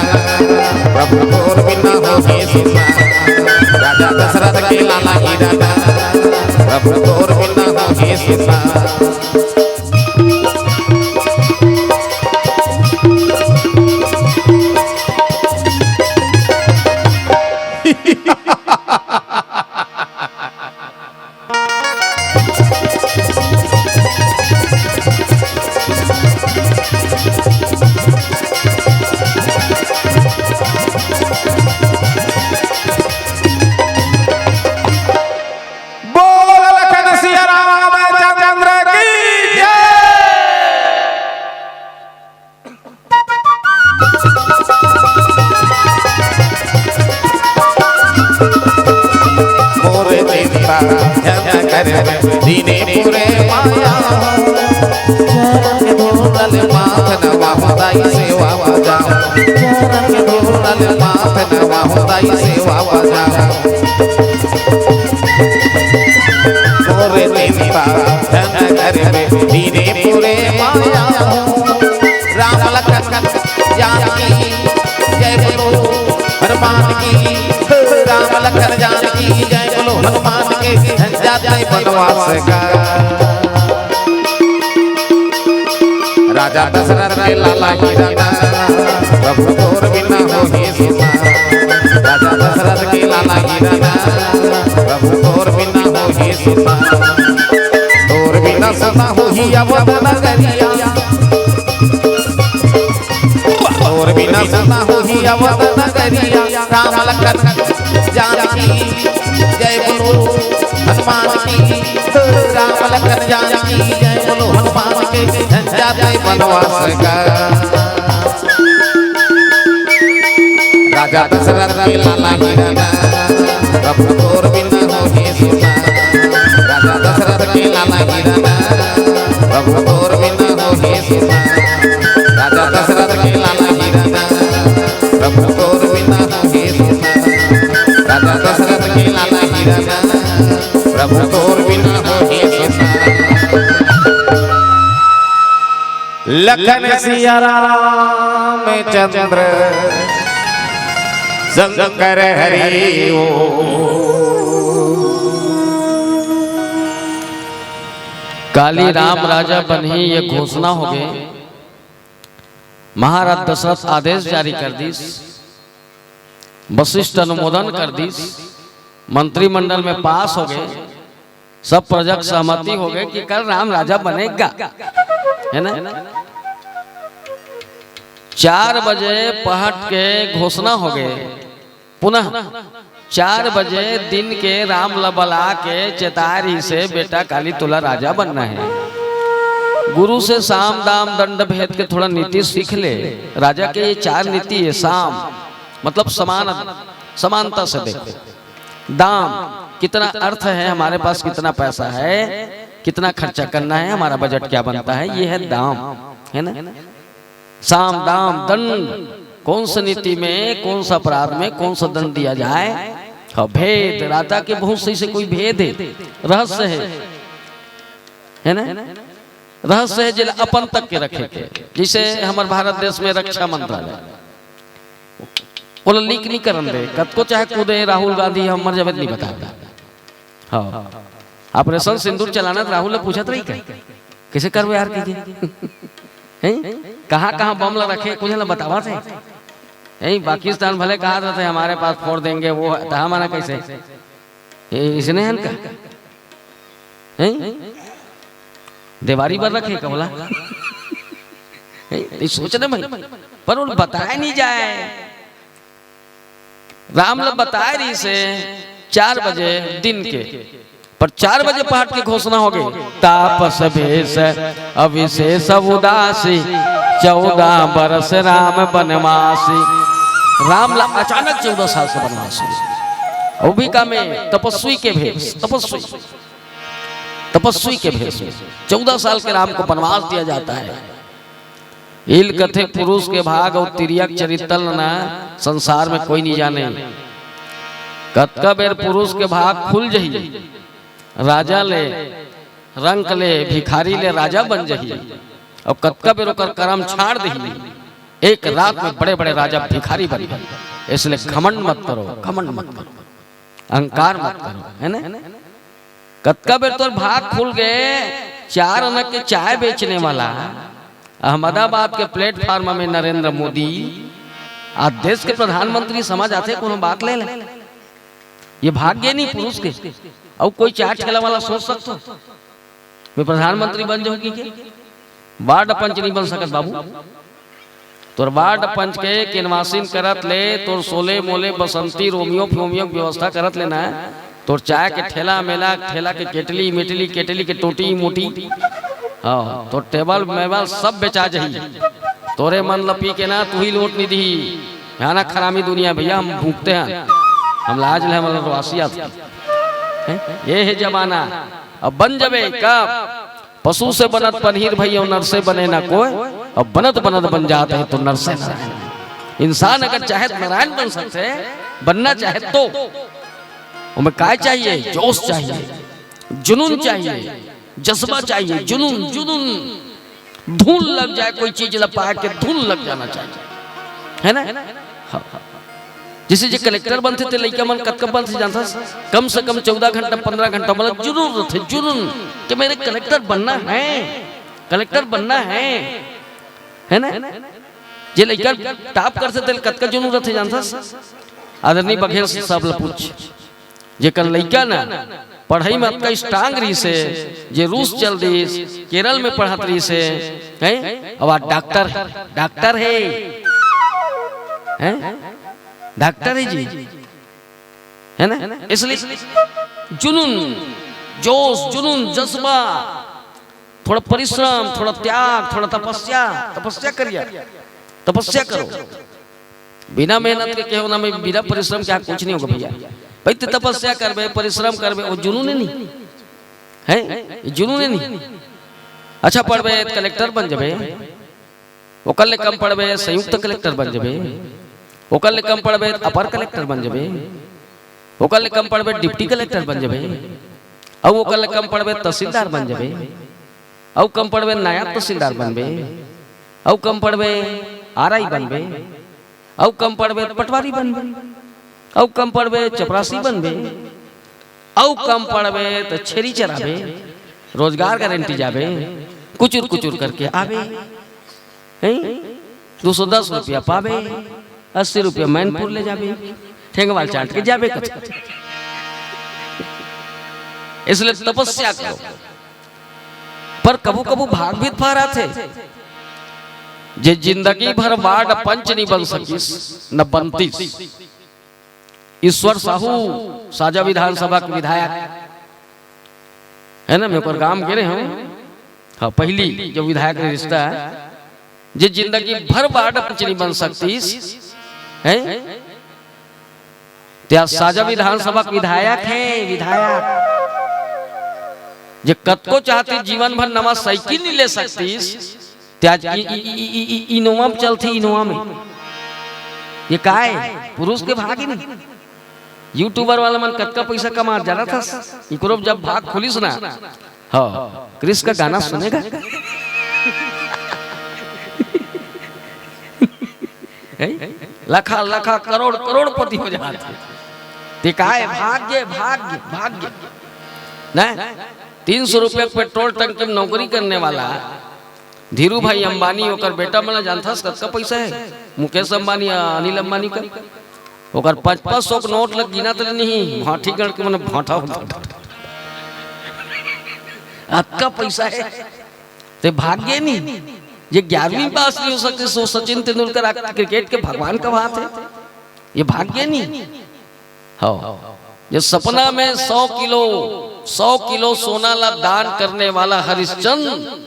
प्रभु तोर बिना होही सुना। राजा दशरथ के लाला हिराना, प्रभु तोर बिना होही सुना। बोल लखन सिया रामचंद्र की जय। मोरे चिंता ध्यान करे दीने पूरे माया। चरण के धूल माथ नवा हो दाई सेवा बजाओ। चरण के धूल माथ नवा हो दाई सेवा बजाओ। मोरे चिंता ध्यान करे दीने पूरे माया। राम लखन जानकी जय बोलो हनुमान की, राम लखन जानकी जय बोलो हनुमान के। झंझट नहीं बनवास का। राजा दशरथ के लाला हिराना, प्रभु तोर बिना होही सुना। राजा दशरथ के लाला हिराना, प्रभु तोर बिना होही सुना। तोर बिना सुना होही अवध नगरिया। तोर बिना सुना होही अवध नगरिया। राम लखन जानकी जय बोलो हनुमान की। राम लखन जानकी जय बोलो हनुमान के। झंझट नहीं बनवास का। राजा दशरथ के लाला हिराना, प्रभु तोर बिना होही सुना। राजा दशरथ के लाला हिराना, प्रभु तोर बिना होही सुना। राजा दशरथ के लाला हिराना, प्रभु तोर बिना होही सुना। राजा दशरथ के लाला हिराना, प्रभु तोर बिना होही सुना। लखन सिया रामचंद्र शंकर हरि ओम। काली राम राजा बनही ये घोषणा होगे। महाराज दशरथ आदेश जारी कर दिस, वशिष्ठ अनुमोदन कर दिस, मंत्रिमंडल में पास होगे, सब प्रजा के सहमति होगे कि कल राम राजा बनेगा, है ना? चार बजे पहट के घोषणा होगे, पुनः चार बजे दिन के राम ल बला के चेताय रिहिसे, "बेटा, काली तोला राजा बनना हे।" गुरु से साम दाम दंड भेद के थोड़ा नीति सीख ले। राजा के ये चार नीति हे। साम मतलब समान, समानता से देखो। दाम, कितना अर्थ है हमारे पास, कितना पैसा है, कितना खर्चा करना है, हमारा बजट क्या बनता है, ये है दाम, है ना? साम दाम दंड, कौन सा नीति में, कौन सा अपराध में कौन सा दंड दिया जाए। हाँ, भेद, राजा के बहुत सही से कोई भेद है, रहस्य है, है ना? रहस्य है, जेला अपन तक के रखे के। जैसे हमर भारत देश में रक्षा मंत्रालय, ओला लीक नहीं करन दे, कतको चाहे कूदे राहुल गांधी, हम मर जावे त नहीं बतावे। हाँ, ऑपरेशन सिंदूर चलाना त राहुल ला पूछत रही का, "कैसे करबे यार?" कहिके, हैं? कहाँ कहाँ बम ला रखे, कुछ ला बतावा थे। यही पाकिस्तान भले कहा था, "हमारे पास फोड़ देंगे," वो त हमन कैसे, ए, इसने हन का, हैं? देवारी बर रखे का बोला? हैं? ये सोच ना भाई, पर वो बताया नहीं जाए। राम ला बताय रिहिसे चार बजे दिन के, पर चार बजे पहाट के घोषणा हो गई, "तापस भेष अविशेष उदासी, चौदह बरस राम बनवासी।" राम ला अचानक चौदह साल से बनवास हुआ, वो भी का में तपस्वी के भेष, तपस्वी, तपस्वी के भेष में चौदह साल के राम को बनवास दिया जाता है। इल कथे पुरुष के भाग अउ तिरियक चरित्र ल ना संसार में कोई नहीं जाने। कतका बेर पुरुष के भाग खुल जही, राजा ले, रंक ले, भिखारी ले राजा बन जही, अउ कतका बेर ओकर करम छाड़ दही, एक रात में बड़े-बड़े राजा भिखारी बन गए। इसलिए घमंड मत करो, घमंड मत करो, अहंकार मत करो, है ना? कतका बेर तोर भाग खुल गए, चार आना के चाय बेचने वाला, अहमदाबाद के प्लेटफॉर्म में नरेंद्र मोदी, आज देश के प्रधानमंत्री समझ आथे कोनो बात ले ले। ये भाग्य नहीं पुरुष के। अउ कोई चाय ठेला वाला सोच सकथो, मैं प्रधानमंत्री बन जाऊंगी क्या? वार्ड पंच नहीं बन सकत बाबू। तोर वार्ड पंच के केनवासिन करत ले, तोर सोले मोले बसंती रोमियो फोमियो के व्यवस्था करत ले ना, तोर चाय के ठेला मेला, ठेला के केटली मेटली, केटली के टोटी मोटी, हाँ, तोर टेबल मेबल सब बेचा जही। तोरे मन ल पी के ना तू ही लोट नहीं दिही। यहाँ ना खरामी दुनिया भैया, हम भूखते हैं, हम लाज ले, हम रोआसी आत हैं। ये है जमाना। अब बन जबे कब? पशु से बनत पनीर भई अउ नर से बने ना कोय, अउ बनत बनत बन जात हे तो नर से नारायण। इंसान अगर चाहे त नारायण बन सकथे, बनना चाहे तो। ओमे काय चाहिए? जोश चाहिए, जुनून चाहिए, जज्बा चाहिए, जुनून, जुनून। धुन लग जाए कोई चीज ला पाए के, धुन लग जाना चाहिए, है ना? हाँ, हाँ। जैसे जे कलेक्टर बनथे ते लइका मन कतका बनथे जानथस? कम से कम चौदह घंटा, पन्द्रह घंटा, मतलब जुनून रथे, जुनून कि मेरे कलेक्टर बनना है, कलेक्टर बनना है, है ना? जे लइका टॉप करथे ते कतका जुनून रथे जानथस? आदरणीय बघेल साहब ला पूछ, जेकर लइका ना पढ़ाई में अतका स्ट्रांग रहिसे, जे रूस चल दिस, केरल में पढ़त रहिसे, हैं? अब आज डॉक्टर, डॉक्टर है, हैं? डॉक्टर है जी, है ना? इसलिए जुनून, जोश, जुनून, जज्बा, थोड़ा परिश्रम, थोड़ा त्याग, थोड़ा तपस्या, तपस्या करिए, तपस्या करो। बिना मेहनत के केहो ना, मैं बिना परिश्रम के कुछ नहीं होगा भैया। भाई, तू तपस्या करबे, परिश्रम करबे, वो जुनून नहीं है, ये जुनून नहीं। अच्छा पढ़बे त कलेक्टर बन जबे, ओकर ले कम पढ़बे त संयुक्त कलेक्टर बन जबे, ओकर ले कम पढ़बे त अपर कलेक्टर बन जबे, ओकर ले कम पढ़बे त डिप्टी कलेक्टर बन जबे, अउ ओकर ले कम पढ़बे त तहसीलदार बन जबे, अउ कम पढ़बे त नायब तहसीलदार बनबे, अउ कम पढ़बे आरआई बनबे, अउ कम पढ़बे त पटवारी बनबे, अउ कम पढ़बे त चपरासी बनबे, अउ कम पढ़बे त छेरी चराबे, रोजगार गारंटी जाबे, कुचुर कुचुर करके आबे, हैं? दो सौ दस रुपया पाबे, अस्सी रुपया मैनपुर ले जाबे, ठेंगवाल चाट के जाबे कथे। इसलिए तपस्या करो। पर कभू कभू भाग भी फहराथे, जे जिंदगी भर वार्ड पंच नहीं बन सकिस, न बनतीस। ईश्वर साहू, साजा विधानसभा के विधायक, है ना, मैं ओकर गांव गे रहे हूँ। हाँ, पहली जो विधायक के रिश्ता है, जे जिंदगी भर वार्ड पंच नहीं बन सकतीस, हैं? ते आज साजा विधानसभा के विधायक है, विधायक। जे कतको चाहती जीवन भर नवा साइकिल नहीं ले सकतीस, ते आज इ-, इ-, इ-, इ-, इ-, इनोवा में चलती, इनोवा में। ये का है? पुरुष के भाग ही नहीं। YouTuber वाला मन कतका पैसा कमा जाना था, इकरो जब भाग खुलिस ना। हाँ, क्रिस का गाना सुनेगा। हैं? लाखा लाखा करोड़ करोड़पति हो जाते। ते काय भाग्य, भाग्य, भाग्य। ना, तीन सौ रुपया के पेट्रोल टंकी में नौकरी करने वाला धीरू भाई अंबानी, ओकर बेटा मन ला जानथस कतका पैसा है? मुकेश अंबानी, अनिल अंबानी का। ओकर पाँच पाँच सौ के नोट लग गिना तले नहीं, भांठी गण के मन भांठा होता। अतका पैसा है, ते भाग्य नहीं। ये ग्यारहवीं पास नहीं हो सकते, सो सचिन तेंदुलकर आके क्रिकेट के भगवान का बात है, ये भाग्य नहीं। हाँ, जो सपना में सौ किलो, सौ किलो सोना ला दान करने वाला हरिश्चंद्र,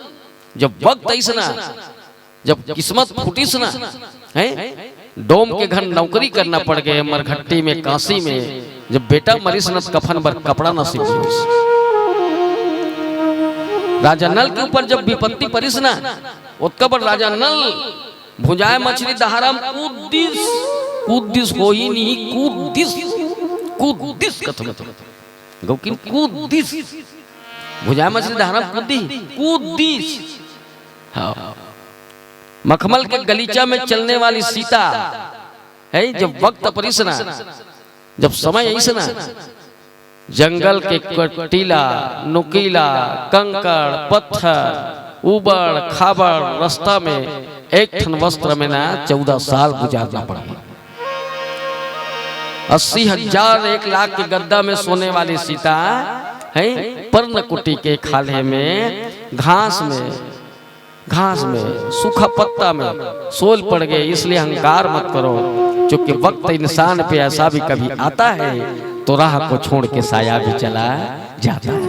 जब वक्त आइस ना, जब किस्मत फूटिस ना, हैं, डोम के घर नौकरी करना पड़ गए, मरघट्टी में, काशी में, जब बेटा मरिस ना, कफन बर कपड़ा नसीब होइस। राजा नल के ऊपर जब विपत्ति परिस ना, ओतका बर राजा नल भुंजाय मछली दहारा में कूद दिस, कूद दिस होही नहीं, कूद दिस, कूद दिस कथन तो। गौकिन कूद दिस। भुंजाय मछली दहारा में कूद दी, कूद दिस। हाँ। मखमल के गलीचा में चलने वाली सीता है, जब वक्त परिस ना, जब समय आइस ना, जंगल के कटीला, नुकीला, कंकड़, पत्थर, उबड़, खाबड़ रास्ता में एक ठन वस्त्र में ना चौदह साल गुजारना पड़ गया। अस्सी हजार, एक लाख के गद्दा में सोने वाली सीता है, पर्णकुटी के खाल्हे में, घास में, घास में, सूखा पत्ता में सोल पड़ गए, इसलिए अहंकार मत करो, क्योंकि वक्त इंसान पे ऐसा भी कभी आता है तो राह को छोड़ के साया भी चला जाता है।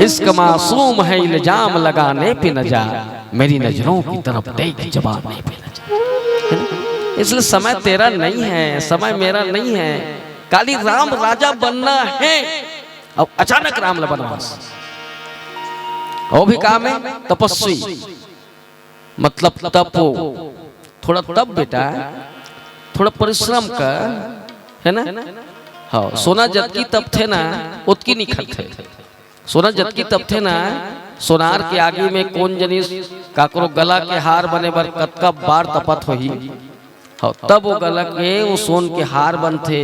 इश्क मासूम है, इल्जाम लगाने पे न जा, मेरी नजरों की तरफ देख, जवाब नहीं पे न जा। है ना? इसलिए समय तेरा नहीं है, समय मेरा नहीं है। काली राम राजा बनना है, अब अचानक राम ला बनवास। वो भी काम है तपस्वी, मतलब तपो। थोड़ा तप बेटा, थोड़ा परिश्रम कर, है ना? हाँ, सोना जतकी तपथे ना, ओतकी निखरथे। सोना जतकी तपथे ना, सोनार के आगी में कोन जनिस काकरो गला के हार बने बर कतका बार तपत होही। हाँ, तब वो गला के वो सोन के हार बनथे।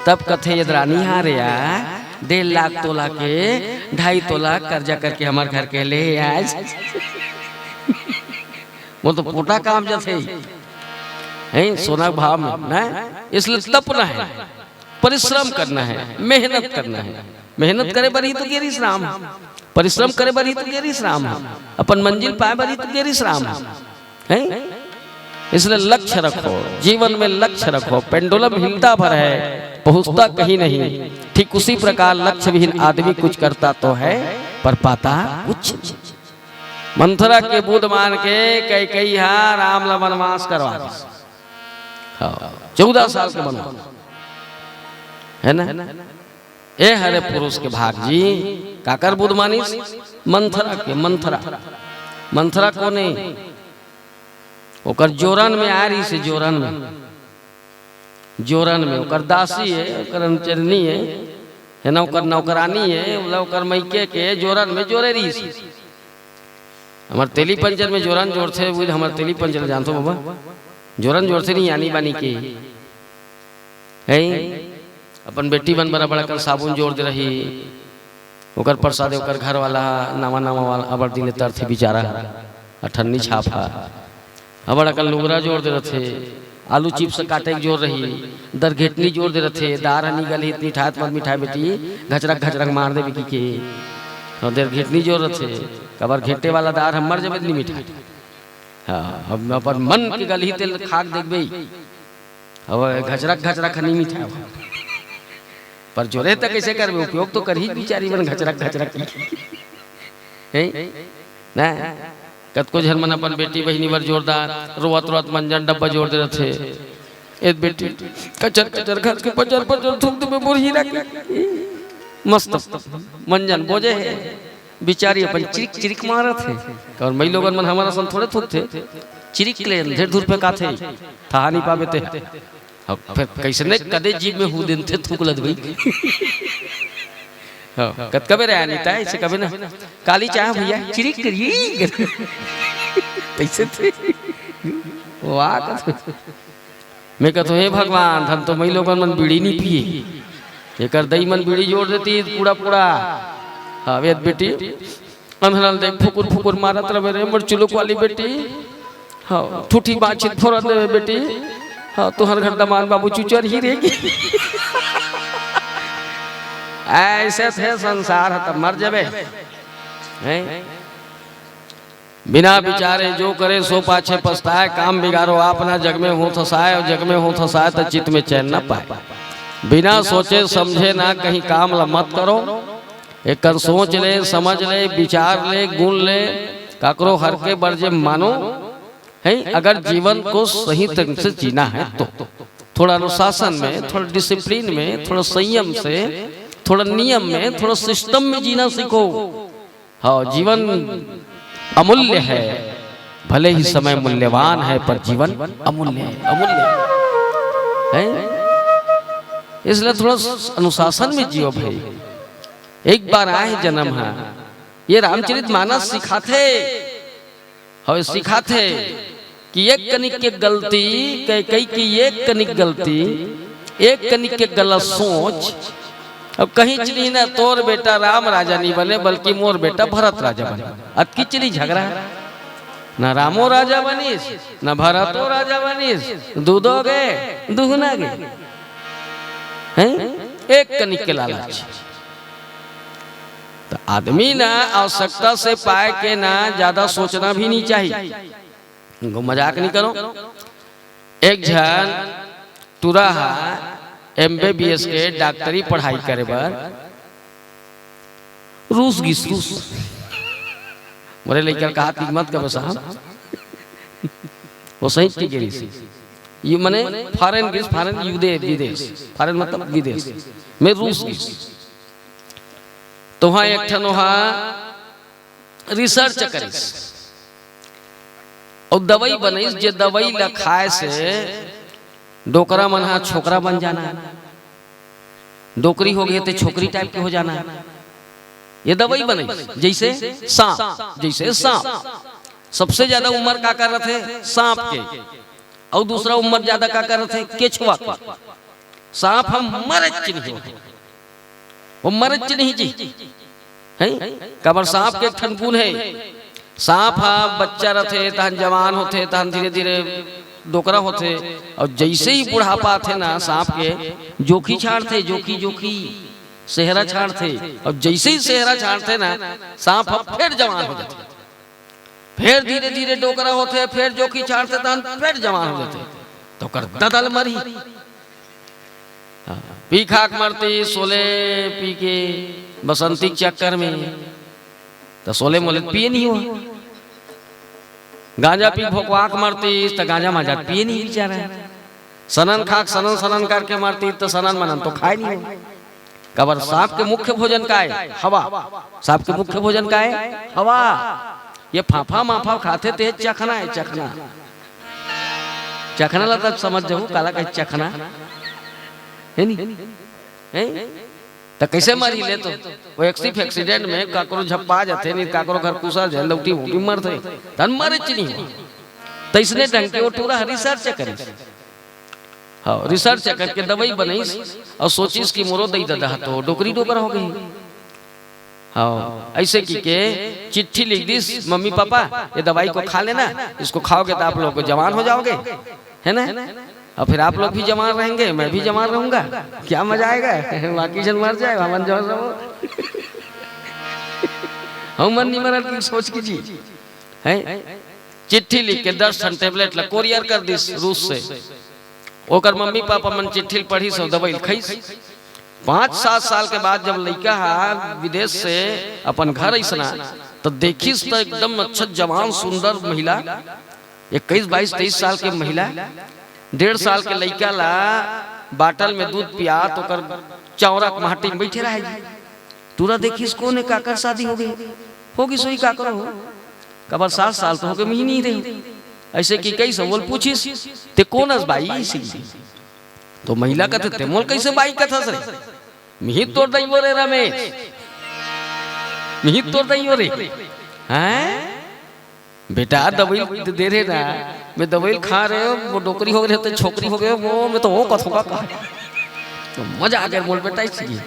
तब कथे, "यदरानी हार या डेढ़ लाख तोला के, ढाई तोला कर्जा करके हमर घर के ले आज।" वो तो पोटा काम जथे, हैं, सोना के भाव में ना, इसलिए तपना है, परिश्रम करना है, मेहनत करना है। मेहनत करे बर ही तो गे रिहिस राम, परिश्रम करे बर ही तो गे रिहिस राम, अपन मंजिल पाए बर ही तो गे रिहिस राम, हैं? इसलिए लक्ष्य रखो, जीवन में लक्ष्य रखो। पेंडुलम हिलता भर है, पहुंचता कहीं नहीं। ठीक उसी प्रकार लक्ष्य विहीन आदमी कुछ करता तो है, पर पाता कुछ नहीं। मंथरा के बुध मान के कैकेयी हा राम ला वनवास करवा दिस। हाँ, चौदह साल के वनवास, है ना? ए हरे पुरुष के भाग जी, काकर बुध मानिस? मंथरा के। मंथरा, मंथरा कोने? ओकर जोरन में आ रहिस हे, जोरन में, जोरन में ओकर दासी हे, ओकर अनुचरनी हे, है ना, ओकर नौकरानी हे, ओला ओकर मइके के जोरन में जोरे रहिस। हमर तेली पंचर में जोरन जोरथे, वो हमर तेली पंचर जानथो बाबा, जोरन जोरथे नहीं आनी बानी के। हैं? अपन बेटी मन बर बड़ा कन साबुन जोर दे रही, ओकर प्रसाद ओकर घर वाला नवा नवा वाला अबर दिन तरथे बेचारा, अठन्नी छाप हा। अबड़ अकन लुगरा जोर दे रथे, आलू चिप्स काटे के जोर रही, दरघेटनी जोर दे रथे, दार हनी गली मिठात मत मिठाए बेटी, घचरक घचरक मार दे बिकी के। और दरघेटनी जोर रथे, कबर घेटे वाला दार हम मर जबे नहीं मिठाए। हाँ, अब अपन मन के गलही तेल खाक देखबे। अब घचरक घचरक ह नइ मिठाय। पर जोरे त कइसे करबे, उपयोग तो करही बिचारी मन घचरक घचरक। हैं? ना? कतको झन मन अपन बेटी बहिनी बर जोरदार, रोवत रोवत मंजन डब्बा जोर दे रथे। ए बेटी, कचर कचर घस के पचर पचर थूक देबे मोर हीरा के। मस्त मंजन बोजे हे, बिचारी अपन चिरिक चिरिक मारत हे। अउ मई लोगन मन हमर असन थोड़े थूकथे, चिरिक ले अंधेर धुर फेंकाथे, ठहा नइ पाबे ते। अब फेर कइसने कदे जीभ में हू देथे थूक ल दे भई। हाँ, कतका बेर आय नीता, अइसे कबे ना, काली चाह भैया, चिरिक करिए। कइसे थे? वाह, कथे। मैं कथों, "हे भगवान, धन तो मई लोगन मन बीड़ी नइ पिए। एकर दई मन बीड़ी जोर देती, पूरा, पूरा।" हाँ, वेद बेटी, अंधरल देख फुकुर फुकुर मारत रहे रे, मोर चुलुक वाली बेटी। हाँ, ठूठी बाछी फोरत रहे बेटी। हाँ, तुहर घर दमान बाबू चुचर ही रेगी। अइसे थे संसार ह, त मर जबे। हैं? बिना बिचारे जो करे सो पाछे पछताय, काम बिगारो आप ना जग में होत हसाय, अउ जग में होत हसाय त चित में चैन न पाय। बिना सोचे समझे ना कहीं काम ल मत करो, एकर सोच ले, समझ ले, बिचार ले, गुन ले, काकरो हर के बर जे मानो, हैं? अगर जीवन को सही ढंग से जीना है तो। थोड़ा अनुशासन में, थोड़ा डिसिप्लिन में, थोड़ा संयम से, थोड़ा नियम में, थोड़ा सिस्टम में जीना सीखो। हाँ, जीवन अमूल्य है, भले ही समय मूल्यवान है, पर जीवन अमूल्य है, अमूल्य है। हैं? इसलिए थोड़ा अनुशासन में जियो भई। एक बार आय जनम ह, ये रामचरित मानस सिखाथे, हवे सिखाथे कि एक कनिक के गलती, कैकई के एक कनिक गलती, एक कनिक के गलत सोच। अब कहीं चली ना तोर बेटा राम राजा नइ बने, बल्कि मोर बेटा भरत राजा बने। अतकी चली झगरा, ना रामो राजा बनिस, ना भरतो राजा बनिस, दूदो गे, दुहना गे। हैं? एक कनिक के लालच। त आदमी ना आवश्यकता से पाय के ना ज्यादा सोचना भी नइ चाही। इनको मजाक नइ करो। एक झन टूरा ह एमबीबीएस के डॉक्टरी पढ़ाई करे बर रूस गिस, रूस। मोरे लइका ल कहा कि मत कबे साहब, वो सही टिके रहिस। ये मने फॉरेन गिस, फॉरेन विदे-, विदेश, फॉरेन मतलब विदेश में रूस गिस। तो वहाँ एक ठन वहाँ रिसर्च करिस अउ दवई बनइस, जे दवई ल खाय से डोकरा मन ह छोकरा बन जाना, डोकरी हो गे ते छोकरी टाइप के हो जाना। ये दवई बनइस, जइसे सांप, जइसे सांप। सबसे ज्यादा उमर काकर रथे? सांप के। अउ दूसरा उमर ज्यादा काकर रथे? केछुआ के। सांप ह मरेच नइ हो, वो मरेच नइ जी। हैं? काबर सांप के एक ठन गुन हे, सांप ह बच्चा रथे, तहन जवान होथे, तहन धीरे-धीरे डोकरा होथे, अउ जइसे ही बुढ़ापा आथे ना, सांप के जोंखी छाड़थे, जोंखी, जोंखी, सेहरा छाड़थे, अउ जइसे ही सेहरा छाड़थे ना, सांप ह फेर जवान हो जाथे। फेर धीरे-धीरे डोकरा होथे, फेर जोंखी छाड़थे, तहन फेर जवान हो जाथे। त ओकर ददा ल मरही। हाँ, पी खा के मरतिस, सोले पी के बसंती के चक्कर में, त सोले मोले पिए नइ हो। गांजा पी भोकवा के मरतिस, त गांजा मांजा पिए नइ बिचारा। सनन खा के सनन सनन करके मरतिस, त सनन मनन तो खाय नइ हो। काबर सांप के मुख्य भोजन काय? हवा। सांप के मुख्य भोजन काय? हवा। ये फाफा माफा खाथे ते चखना हे, चखना। चखना ला तब समझ जाहू, काला कहे चखना। हे नी? हैं? त कइसे मरही ले तो? वो एक सिर्फ एक्सीडेंट में काकरो झप्पा जाथे, नहीं काकरो घर कुसा जाय, लौटी वोटी मरथे। तहन मरेच नइ हो। त अइसने ढंग के वो टूरा ह रिसर्च करिस। हाँ, रिसर्च करके दवई बनइस अउ सोचिस कि मोरो दई ददा ह तो डोकरी डोकरा हो गे। हाँ, अइसे कहिके चिट्ठी लिख दिस, "मम्मी पापा, ये दवाई को खा लेना, इसको खाओगे तो आप लोग जवान हो जाओगे, है ना? और फिर आप लोग भी जवान रहेंगे, मैं भी जवान रहूंगा, क्या मजा आएगा।" बाकी झन मर जाय, हमन जवान रहो। हमन नइ मरन कि सोच कीजिए, हैं? चिट्ठी लिख के दस ठन टेबलेट ला कोरियर कर दिस रूस से। ओकर मम्मी पापा मन चिट्ठी ल पढ़िस अउ दवई ल खइस। पाँच सात साल के बाद जब लइका ह विदेश से अपन घर अइसना, त देखिस त एकदम अच्छा जवान सुंदर महिला, इक्कीस बाईस तेईस साल के महिला, डेढ़ साल के लइका ला बाटल में दूध पियात ओकर चौरा के माटी में बैठे रहे। टूरा देखिस कोन हे, काकर शादी हो गई, हो गई सोई काकर हो, कबर सात साल तो हो गए महीनी रही। ऐसे कि कइसे बोल पूछिस, "ते कोन अस बाई?" अइसे तो महिला कथे, "ते मोल कइसे बाई कथस रे? मिही तोर दइयो रे रमेश, मिही तोर दइयो रे।" हैं? बेटा दवई दे रहे ना, मैं दवई खा रहे हो, वो डोकरी हो गए, तो छोकरी हो गए, वो मैं तो वो कथों का कहा। तो मजा आ गया बोल बेटा इसलिए।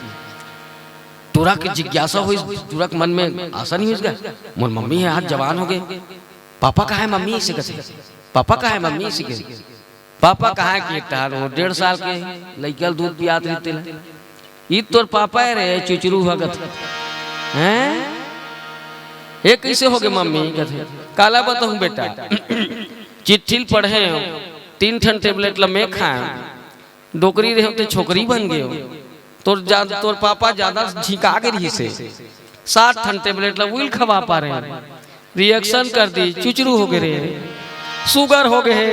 टूरा के जिज्ञासा हुई, टूरा के मन में आशा नहीं हुई इसका। मोर मम्मी है, आज जवान हो गए, पापा कहाँ है मम्मी इसे कथे, पापा कहाँ है मम्मी इसे कथे। पापा कहाँ के एकटा वो डेढ़ साल के लइका ल दूध पियात रहिते ला। "ई तोर पापा है रे, चुचरू भगत।" "हैं? ये कइसे हो गए मम्मी?" कथे, "काला बताऊं बेटा, चिट्ठी ल पढ़े हो, तीन ठन टेबलेट ल मैं खाए, डोकरी रहे हो ते छोकरी बन गए हो।" तोर जा-, तोर पापा ज्यादा झिंका के रहिस हे, सात ठन टेबलेट ला उइल खवा पा रहे हैं, रिएक्शन कर दी, चुचरू हो गए रे, शुगर हो गए,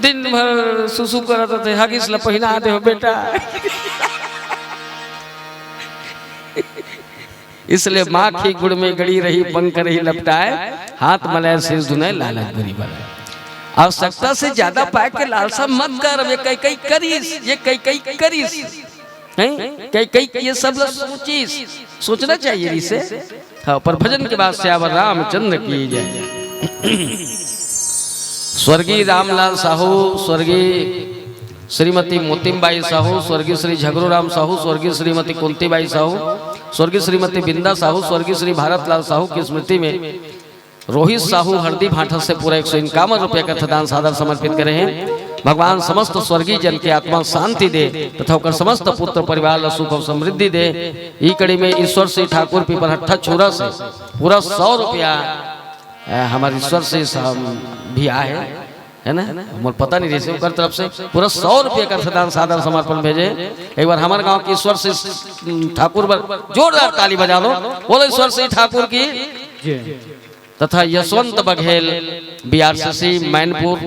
दिन भर सुसु करत थे, हगिस ला पहिना दे हो बेटा। इसलिए माखी गुड़ में गड़ी रही, पंख रही लपटाए, हाथ मलाए शीश धुनाए, लालच बुरी बला। आवश्यकता से ज्यादा पाए के लालसा मत कर। ये कई कई करिस, ये कई कई करिस, हैं? कई कई ये सब ला सोचिस, सोचना चाहिए इसे। हाँ, पर भजन के बाद सियावर रामचंद्र की जय। स्वर्गीय रामलाल साहू, स्वर्गीय श्रीमती मोतिमबाई साहू, स्वर्गीय श्री झगरू राम साहू, स्वर्गीय श्रीमती कुंतीबाई साहू, स्वर्गीय श्रीमती बिंदा साहू, स्वर्गीय श्री भारत लाल साहू की स्मृति में रोहित साहू हरदी भाठा से पूरा एक सौ इक्यावन रुपया का अर्थ दान सादर समर्पित करे हैं। भगवान समस्त स्वर्गीय जन के आत्मा शांति दे तथा ओकर समस्त पुत्र परिवार ला सुख और समृद्धि दे। ई कड़ी में ईश्वर सिंह ठाकुर पीपरहट्ठा छुरा से पूरा सौ रुपया, अ, हमारे ईश्वर सिंह साहब भी आए हैं, है ना? मोर पता नहीं रहिसे ओकर तरफ से पूरा सौ रुपया का अर्थ दान सादर समर्पण भेजे। एक बार हमारे गांव के ईश्वर सिंह ठाकुर बर जोरदार ताली बजा लो। बोलो ईश्वर सिंह ठाकुर की। तथा यशवंत बघेल, बीआरसीसी मैनपुर,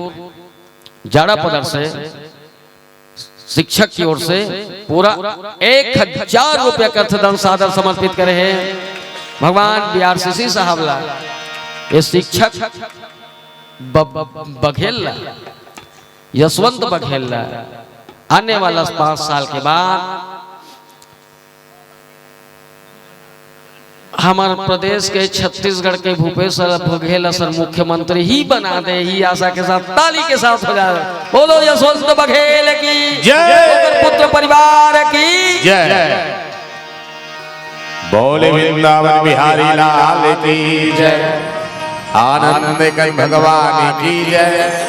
जाड़ा पदर से शिक्षक की ओर से पूरा एक हजार रुपया का अर्थ दान सादर समर्पित करे हैं। भगवान बीआरसीसी साहब ला, ये शिक्षक ब-, ब-, बघेल ला, यशवंत बघेल ला, आने वाला पाँच साल के बाद हमर प्रदेश के, छत्तीसगढ़ के भूपेश बघेल सर मुख्यमंत्री ही बना दे, ही आशा के साथ ताली के साथ हो जाए। बोलो यशवंत बघेल की जय। ओकर पुत्र परिवार की जय। बोले वृंदावन बिहारी लाल की जय, आनंद कंद भगवान की जय।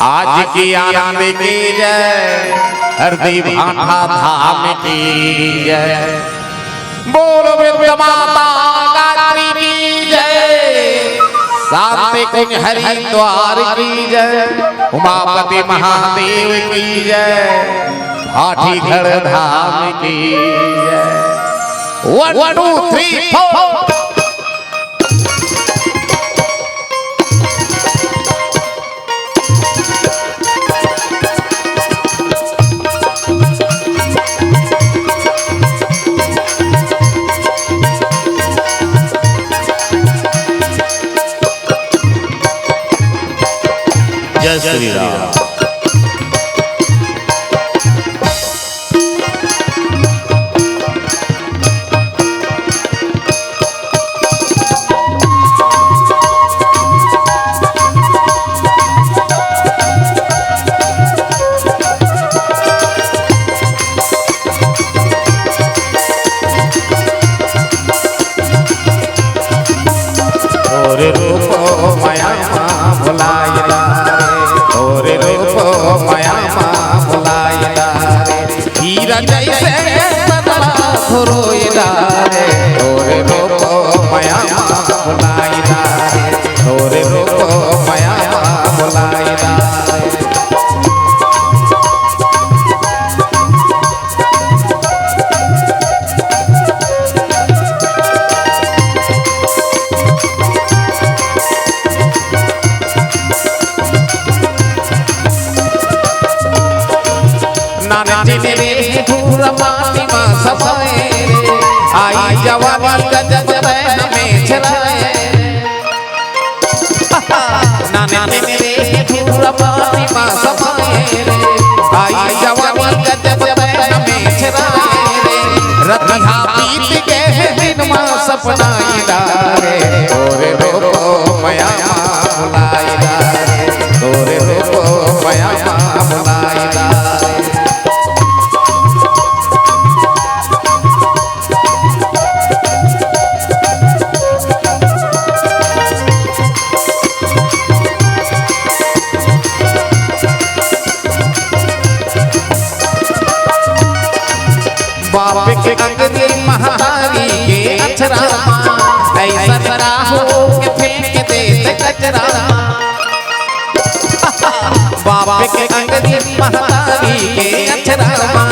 आज की आनंद की जय, हरदी भाठा धाम की जय। बोलो वृंद माता गायत्री की जय, शांति कुंज हरिद्वार की जय, उमापति महादेव की जय, भाटीगढ़ धाम की जय। One, two, three, four. जय श्री राम। तोरे रूपो मया मा भुलाइला रे, तोरे रूपो मया मा भुलाइला रे। हीरा जैसे सनमा घुरोइला रे, तोरे रूपो मया मा भुलाइला रे, तोरे रूपो मया मा भुलाइला रे। रे धूर पानी मा समाए रे, आई जवानी गजब तै हमें छलाए। नाने रे धूर पानी मा समाए रे, आई जवानी गजब तै हमें छलाए रे। रतिहा बीत गे दिन मा सपना आइला रे, तोरे रूप मया मा भुलाइला रे, तोरे रूप मया मा भुलाइला रे। बाप के अंगनी महतारी के अचरा मा, ऐसा का हो के फेंक दे ते कचरा मा। बाप के अंगनी महतारी के अचरा मा,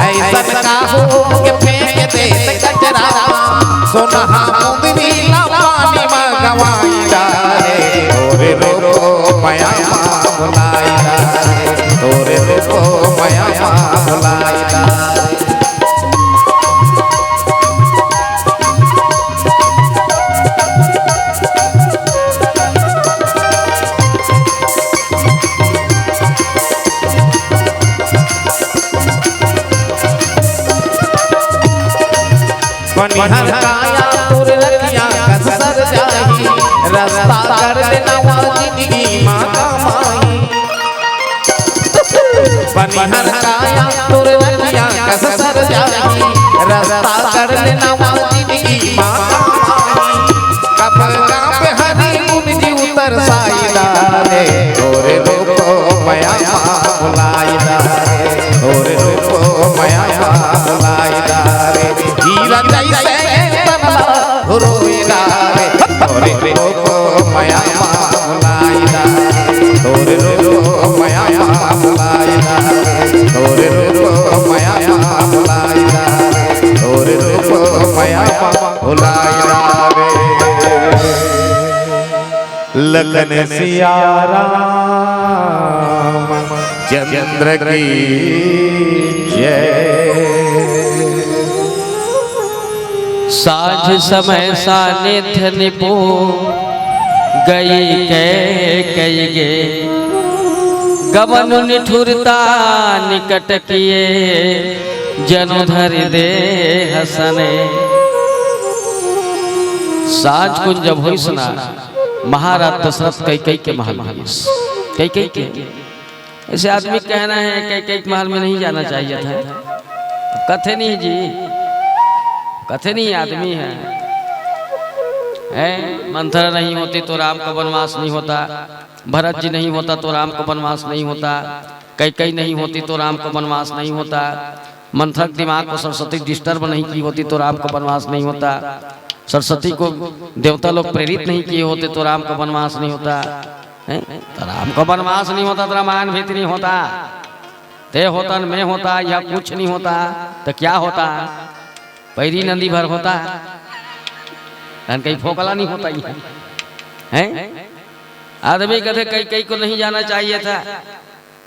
ऐसा का हो के फेंक दे ते कचरा मा। सोनहा मुंदरी ला पानी मा गवाइला रे, तोरे रूप मया मा भुलाइला रे, तोरे रूप मया मा भुलाइला रे। पनिहर काया तोर रखिया कस सर जाही, रस्ता कर दे नवा जिंदगी मा कमाही। पनिहर काया तोर रखिया कस सर जाही, रस्ता कर दे नवा जिंदगी मा कमाही। कब कांप हरी मुनि जी उतर साइला रे, तोरे रूप मया मा भुलाइला रे, तोरे रूप मया मा भुलाइला रे। हीरा जैसे तनला रोइला रे, तोरे रूप मया मा भुलाइला रे, तोरे रूप मया मा भुलाइला रे, तोरे रूप मया मा भुलाइला रे, तोरे रूप मया मा भुलाइला रे। लखन सिया राम चंद्र की जय। साँझ समय सानिध्य निपो गई कैकेयी गे, गबन निठुरता निकट किए, जनु धरि देह सने। साँझ कुन जब होइस ना, महाराज दशरथ कैकेयी के महल में गइस। कैकेयी के, ऐसे आदमी कहना है कैकेयी के महल में नहीं जाना चाहिए था। कथे नहीं जी, कथे नहीं आदमी है, हैं? मंथरा नहीं होती तो राम का वनवास नहीं होता, भरत जी नहीं होता तो राम का वनवास नहीं होता, कैकेयी नहीं होती तो राम का वनवास नहीं होता, मंथरा के दिमाग को सरस्वती डिस्टर्ब नहीं की होती तो राम का वनवास नहीं होता, सरस्वती को देवता लोग प्रेरित नहीं किए होते तो राम का वनवास नहीं होता, हैं? तो राम का वनवास नहीं होता तो रामायण भी नहीं होता, ते होतन मैं होता या कुछ नहीं होता, तो क्या होता? पैरी नंदी भर होता, धन कहीं फोकला नहीं होता ही है, हैं? आदमी कहते कैकेयी को नहीं जाना चाहिए था,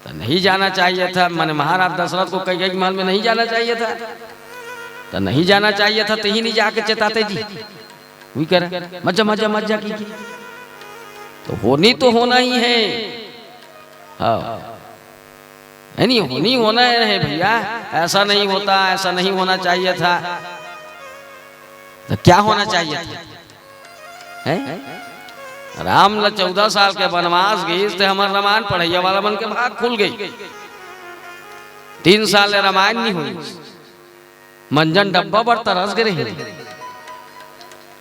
तो नहीं जाना चाहिए था, माने महाराज दशरथ को कैकेयी के महल में नहीं जाना चाहिए था, तो नहीं जाना चाहिए था, तो ही नहीं जाके चेताते जी, वही कह रहे, "मत जा, मत जा, मत जा" की, की। तो होनी तो होना ही है। हाँ, है नहीं, होनी होना है भैया। ऐसा नहीं होता, ऐसा नहीं होना चाहिए था। तो क्या होना चाहिए था? हैं? राम ला चौदह साल के वनवास गइस ते हमर रामायण पढ़इया वाला मन के भाग खुल गई। तीन साल ले रामायण नहीं हुई, मंजन डब्बा बर तरस गे रही।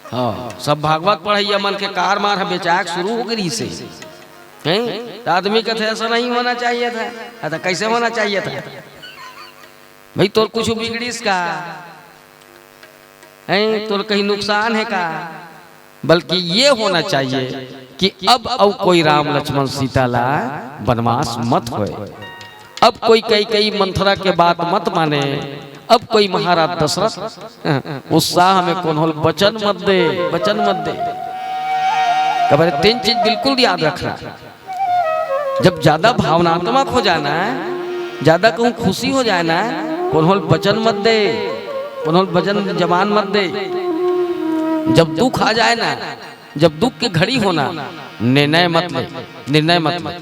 हाँ, सब भागवत पढ़इया मन के कार मार ह बेचाक शुरू हो गई से, हैं? तो आदमी कहते ऐसा नहीं होना चाहिए था। हाँ, तो कैसे होना चाहिए था? भाई, तोर कुछ बिगड़िस का? हैं, तोर कहीं नुकसान है का? बल्कि ये होना चाहिए कि अब, अब कोई राम लक्ष्मण सीता ला वनवास मत होए, अब कोई कैकेयी मंथरा के बात मत माने, अब कोई महाराज दशरथ उत्साह में कोनो ल वचन मत दे, वचन मत दे। कबरे तीन चीज बिल्कुल याद रखना। जब ज्यादा भावनात्मक हो जाना है, ज्यादा कहूँ खुशी हो जाए ना, कोनो ल वचन मत दे, कोनो ल वचन जबान मत दे। जब दुख आ जाए ना, जब दुख के घड़ी हो ना, निर्णय मत ले, निर्णय मत ले,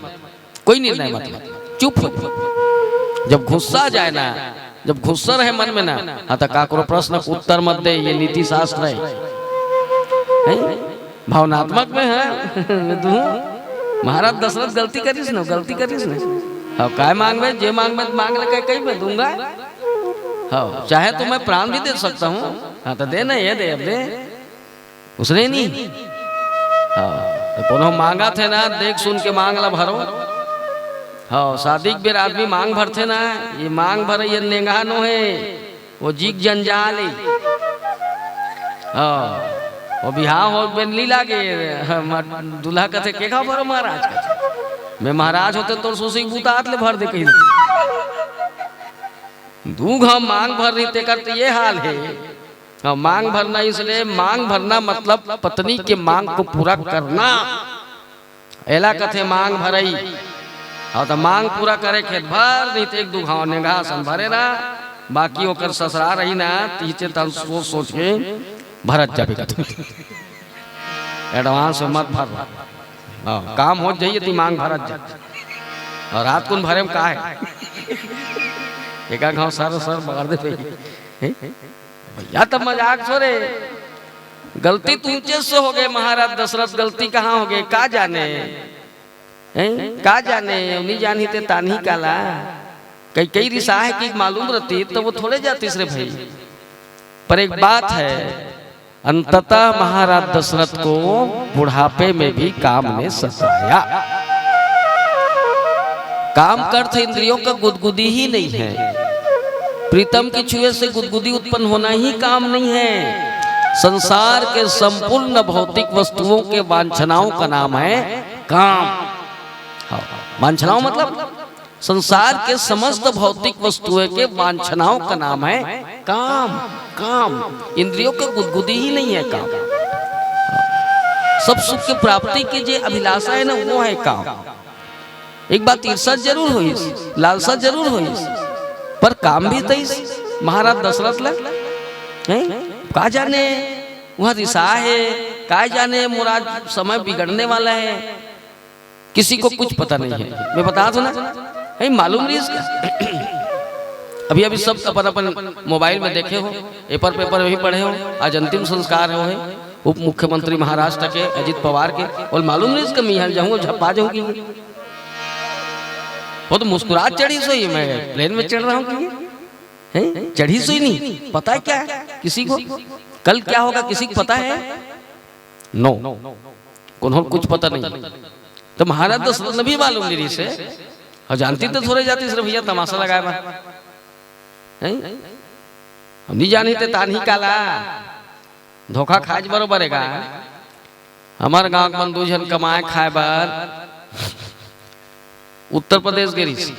कोई निर्णय मत ले, चुप हो जा। जब गुस्सा आ जाए ना, जब गुस्सा रहे मन में ना, हाँ, तो काकरो प्रश्न के उत्तर मत दे, ये नीति शास्त्र है। हैं? भावनात्मक में है। मैं दूं। महाराज दशरथ गलती करिस न, गलती करिस न। हाँ, काय मांगबे, जे मांगबे, मांग ले, कह, कही मैं दूंगा। हाँ, चाहे तो मैं प्राण भी दे सकता हूँ। हाँ, तो दे ना, ये दे, अब दे। उसने नहीं। हाँ, तो कोनो मांगथे ना, देख सुन के मांग ला भरो। हाँ, शादी के बेर आदमी मांग भरथे ना, ये मांग भरे, ये नेंगा नो है। वो जी के जंजाल हे। हाँ, वो बिहाव हो बेर नी लागे, हाँ, मा-, दूल्हा कथे, "के खाव भरो महाराज?" कथे, "मैं महाराज होतेंव तोर सुसई के बूता हाथ ले भर दे," कही। दू घांव मांग भर रही, तेकर तो ये हाल है। हाँ, मांग भरना इसलिए, मांग भरना मतलब पत्नी के मांग को पूरा करना। एला कथे मांग भरई। हाँ, त मांग पूरा करे खेत भर, नहीं त एक दू घांव नेंगा असन भरे रहा, बाकी ओकर ससरा रही ना, तिहचे तन सोच सोच के भरत जाबे कथे। एडवांस में मत भर। हाँ, काम हो जाइए ती मांग भरत जा। और रात कुन भरे में का है? एका घांव सर सर बगाड़ दे भाई। हैं? भैया, त मजाक छोरे, गलती तुमचे से हो गए महाराज दशरथ, गलती कहाँ हो गए, का जाने, हैं? का जाने, उनी जानही ते तानही काला। कई कई रिसा है कि मालूम रहती तो वो थोड़े जातीस रे भाई। पर एक बात है, अंततः महाराज दशरथ को बुढ़ापे में भी काम ने सताया। काम का अर्थ इंद्रियों का गुदगुदी ही नहीं है। प्रीतम के छुए से गुदगुदी उत्पन्न होना ही काम नहीं है। संसार के संपूर्ण भौतिक वस्तुओं के वांछनाओं का नाम है काम। हाँ, वांछनाओं मतलब संसार के समस्त भौतिक वस्तुओं के वांछनाओं का नाम है काम। काम, इंद्रियों का गुदगुदी ही नहीं है काम। सब सुख की प्राप्ति की जो अभिलाषा है ना, वो है काम। एक बात ईर्षा जरूर होइस, लालसा जरूर होइस, पर काम भी तइस महाराज दशरथ ला, हैं? का जाने वहाँ रिसा है, का जाने मोरा समय बिगड़ने वाला है, किसी को कुछ पता नहीं है। मैं बता दूं ना, नहीं मालूम नहीं इसका। अभी अभी सब अपन अपन मोबाइल में देखे हो, एपर पेपर वही पढ़े हो, आज अंतिम संस्कार हो है उप मुख्यमंत्री महाराष्ट्र के अजीत पवार के, और मालूम नहीं इसका, मिहाल जाऊंगा, झपा जाऊंगी। वो तो मुस्कुरात चढ़ी सोई, मैं प्लेन में चढ़ रहा हूँ कि हैं? चढ़ी सोई नहीं, पता है क्या है किसी को, कल क्या होगा किसी को पता है? नो, कोनो ल कुछ पता नहीं। तो महाराज दशरथ ला भी मालूम नहीं रहिस हे, और जानती तो थोड़े जातीस रे भैया, तमाशा लगाए बर, हैं? हम नहीं जानी ते तानही काला, धोखा खाए बरोबर हे गा। हमर गांव के मन दू झन कमाए खाए बर उत्तर प्रदेश गे रहिस,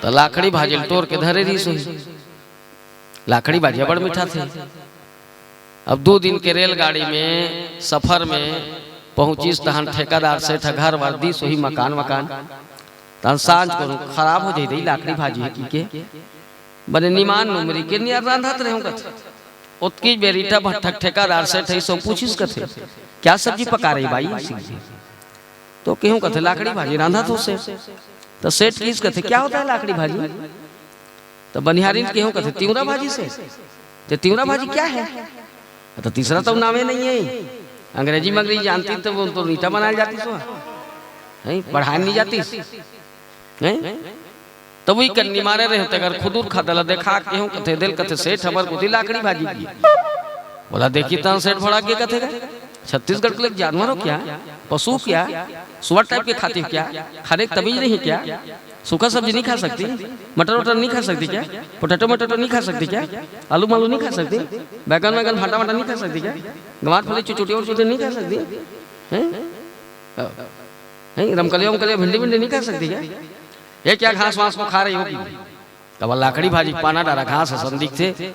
त लाखड़ी भाजी ल टोर के धरे रहिस होही। लाखड़ी भाजी बड़ मीठा थे। अब दू दिन के रेलगाड़ी में सफर में पहुंचिस, तहन ठेकेदार सेठ ह घर वर दिस होही, मकान वकान। तहन सांझ को खराब हो जाई दई लाखड़ी भाजी ह कहिके, बने निमान नुमरी के नियर रांधत रहेंव कथे। ओतकी बेर ईटा भट्ठा के ठेकेदार सेठ ह सो पूछिस कथे, "क्या सब्जी पका रही बाई?" तो केहूं कथे, "लाखड़ी भाजी रांधत हों सेठ।" तो सेठ कहिस कथे, "क्या होता है लाखड़ी भाजी?" तो बनिहारिन केहूं कथे, "तिवरा भाजी सेठ।" तो तिवरा भाजी क्या है? तो तीसरा तो नामे नहीं है। अंग्रेजी में अंग्रेजी जानती तो वो तो ईटा बनाए जातीस हो। हैं? पढ़ाए नहीं जातीस। हैं? तब वही कन्नी मारे रहे, तेकर खुदुर खादा ला देखा केहूं कथे, दे ल कथे, "सेठ, हमर कोती लाखड़ी भाजी की।" बोला, "देखी तहन सेठ भड़क गे कथे गा। छत्तीसगढ़ के लोग जानवर हो क्या? पशु क्या? सुअर टाइप के खाती हो क्या? खाने की तमीज नहीं क्या? सूखा सब्जी नहीं खा सकती? मटर वटर नहीं खा सकती क्या? पोटैटो मोटैटो नहीं खा सकती क्या? आलू मालू नहीं खा सकती? बैगन वैगन भाटा वाटा नहीं खा सकती क्या? गंवार फली चुचुटिया उचुटिया नहीं खा सकती? हैं? हैं? रमकलिया उमकलिया भिंडी विंडी नहीं खा सकती क्या? ये क्या घास वास को खा रही होगी?" तब लाखड़ी भाजी पाना डारा घास असन दिखथे।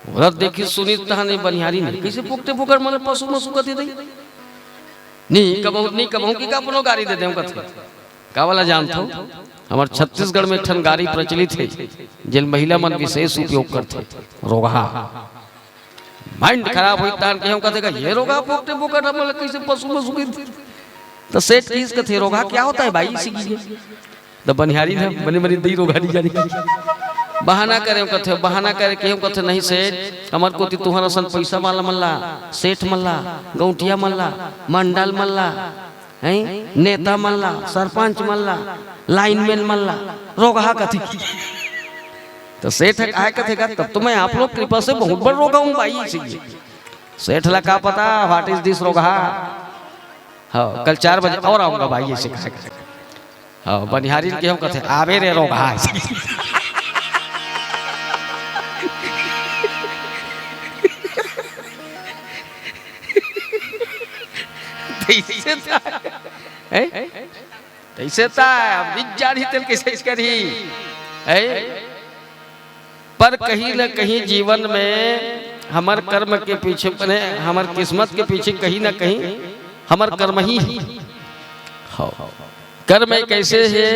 ओला देखिस सुनिस तहन ए बनिहारी ने, "कइसे पुकटे पुकर मन पशु मसु कथे दई?" "नी कबहूं, नी कबहूं कि का अपनो गारी दे देंव कथे।" "का वाला जानथो?" हमर छत्तीसगढ़ में एक ठन गारी प्रचलित हे, जेन महिला मन विशेष उपयोग करथे, रोगहा। माइंड खराब होई तान के हम कथे का, "ये रोगहा पोकटे पोकट हमन ला कइसे पशु मसु के।" तो सेठ किस कथे, "रोगहा क्या होता है भाई?" इसी की तो बनिहारी ने बने बने दई रोगहा नहीं जाने की बहाना करे, हम कथे, बहाना करे के हम कथे, "नहीं सेठ, हमर कोती तुहर असन पैसा वाला मन ला, सेठ मन ला, गौंटिया मन ला, मंडल मन ला, हैं, नेता मन ला, सरपंच मन ला, लाइनमैन मन ला रोगहा कथे।" तो सेठ ह काय कथे का, "तब तो मैं आप लोग कृपा से बहुत बड़ रोगहा हूँ भाई।" इसी सेठ ला का पता, "What is this रोगहा?" हाँ, कल चार बजे और आऊंगा भाई, ऐसे कहा। हाँ, बनिहारी के हम कथे, "आवे रे रोगहा।" तैसे था, हैं? तैसे था, अब निक जानी तेल कैसे करी, हैं? पर कहीं न कहीं जीवन में हमर कर्म के पीछे, माने हमर किस्मत के पीछे कहीं न कहीं हमर कर्म ही हे। हाँ। कर्म एक ऐसे हे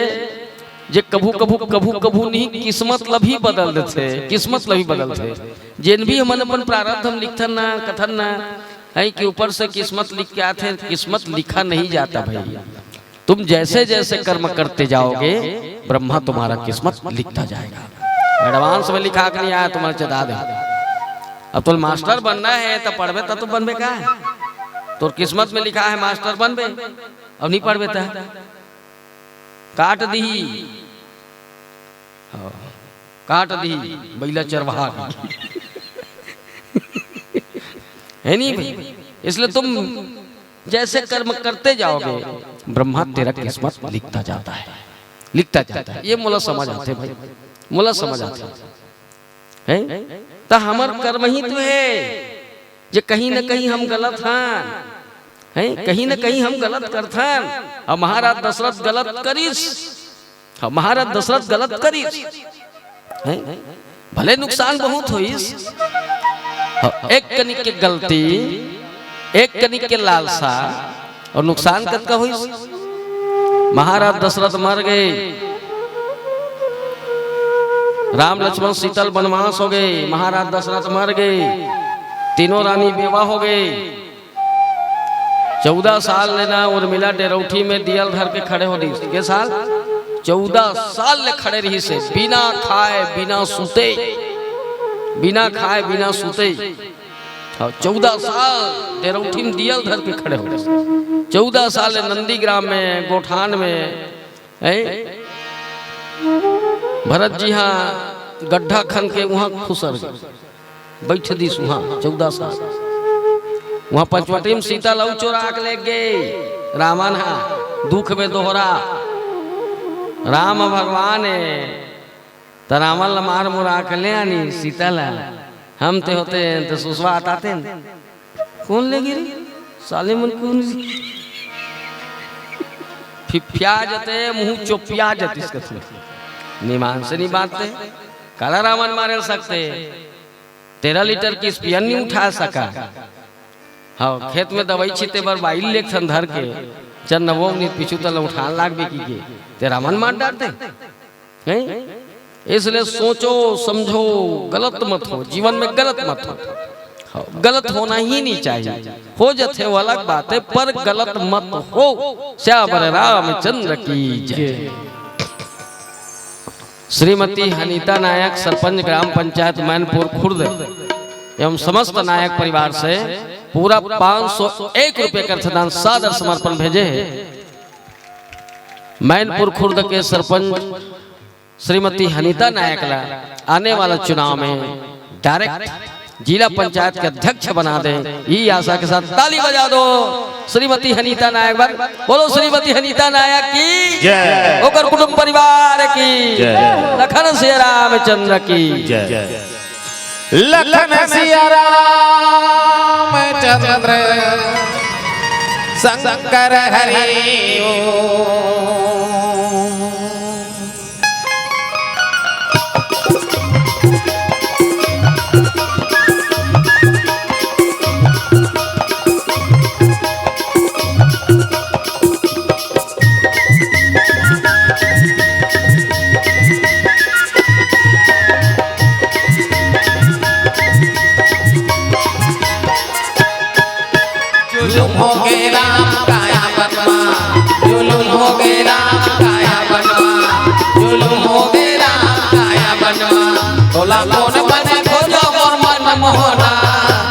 जे कभू कभू, कभू कभू नहीं, किस्मत ल भी बदल देथे, किस्मत ल भी बदलथे। जेन भी हमन अपन प्रारब्ध हम लिखथन ना, कथन ना, है कि ऊपर से किस्मत लिख के आथे, किस्मत लिखा नहीं जाता भाई। तुम जैसे जैसे कर्म करते जाओगे, ब्रह्मा तुम्हारा किस्मत लिखता जाएगा। एडवांस में लिखा के नहीं आया, तुम्हारे चेता दे। अब तोला मास्टर बनना हे तो पढ़बे, तब तो बनबे का। तोर किस्मत में लिखा हे मास्टर बनबे, अब नहीं पढ़बे त काट दिही। हाँ, काट दिही बइला चरवाहा। है नहीं भाई? इसलिए तुम जैसे कर्म करते जाओगे, ब्रह्मा तेरा किस्मत लिखता जाता है, लिखता जाता है। ये मोला समझ आथे भाई, मोला समझ आथे। हैं? त हमर कर्म ही तो हे जे कहीं न कहीं हम गलत हन, हैं? कहीं न कहीं हम गलत करथन। अब महाराज दशरथ गलत करिस, हाँ, महाराज दशरथ गलत करिस, हैं? भले नुकसान बहुत होइस, हाँ, एक कनिक के गलती, एक कनिक के लालसा, और नुकसान कतका होइस? महाराज दशरथ मर गे, राम लक्ष्मण सीता ल बनवास हो गे, महाराज दशरथ मर गे, तीनों रानी बेवा हो गे। चौदह साल ले ना उर्मिला डेरौठी में दियल धर के खड़े हो रहिस। के साल? चौदह साल ले खड़े रहिस हे, बिना खाए, बिना सूते, बिना खाए, बिना सूते। हाँ, चौदह साल डेरौठी में दियल धर के खड़े हो रहिस। चौदह साल ले नंदीग्राम में, गोठान में, हैं? भरत जी हाँ गड्ढा खन के उहाँ खुसर गे। बइठ दिस उहाँ चौदह साल। उहाँ पंचवटी में सीता ल अउ चोरा के ले गे। रावण हा दुख में दोहरा। राम भगवान हे, त रावण ल मार मुरा के ले आनी सीता ल। हम ते होते त सुसवा आताते न। कोन ले गे रे? साले मन कोन फिफिया जते, मुँह चोपिया जतिस कथे। निमान से नहीं बात ते। काला रावण मारे सकते। तेरह लीटर के स्पियन नहीं उठा सका। हाँ, खेत में दवाई छीते बर बाइल ले एक ठन धर के, चल नवो मिनट पीछू तल उठान लागबे की के, ते रावण मार डारते। हैं? इसलिए सोचो, समझो, गलत मत हो, जीवन में गलत मत हो। हाँ, गलत होना ही नहीं चाहिए। हो जथे वो अलग बात है, पर गलत मत हो। सियावर रामचंद्र की जय। श्रीमती हनीता नायक, सरपंच ग्राम पंचायत मैनपुर खुर्द एवं समस्त नायक परिवार से पूरा पाँच सौ एक रुपये का अर्थदान सादर समर्पण भेजे हे। मैनपुर खुर्द के सरपंच श्रीमती हनीता नायक ला आने वाला चुनाव में डायरेक्ट जिला पंचायत के अध्यक्ष बना दे, ई आशा के साथ ताली बजा दो श्रीमती हनीता नायक बर। बोलो श्रीमती हनीता नायक की जय। ओकर कुटुंब परिवार की जय। लखन सिया रामचंद्र की जय। लखन सिया रामचंद्र शंकर हरि ओम। तोला कोन बने खोजो मोर मन मोहना,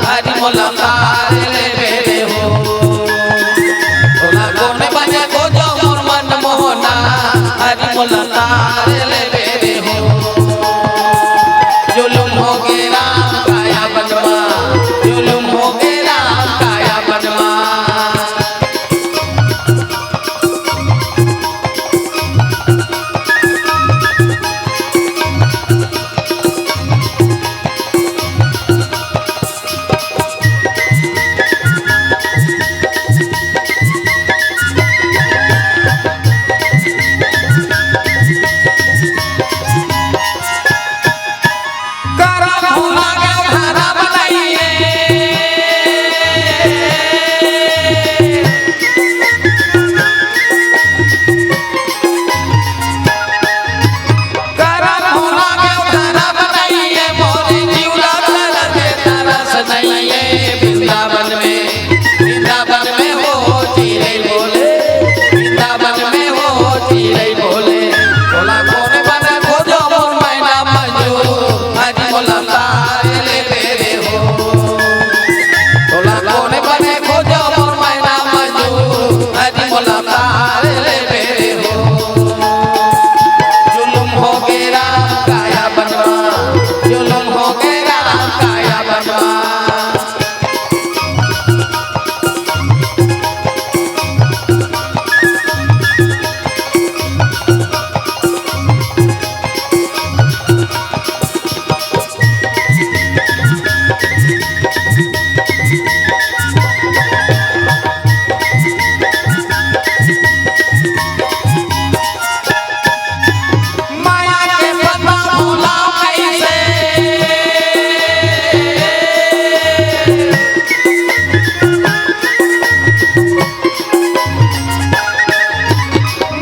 हरि मोला तार ले बेरे हो। तोला कोन बने खोजो मोर मन मोहना, हरि मोला तार ले बेरे हो। जुलुम हो गे राम काया बनवा, जुलुम हो गे राम काया बनवा। वृंदावन में, वृंदावन में हो चिरई बोले, वृंदावन में हो चिरई बोले। तोला कोन बने खोजो मोर मैना मंजू, हरि मोला तार ले बेरे हो। तोला कोन बने खोजो मोर मैना मंजू, हरि मोला तार ले बेरे हो। जुलुम हो गे राम काया बनवा, जुलुम हो गे राम काया बनवा। माया के पता भुलाओ कैसे।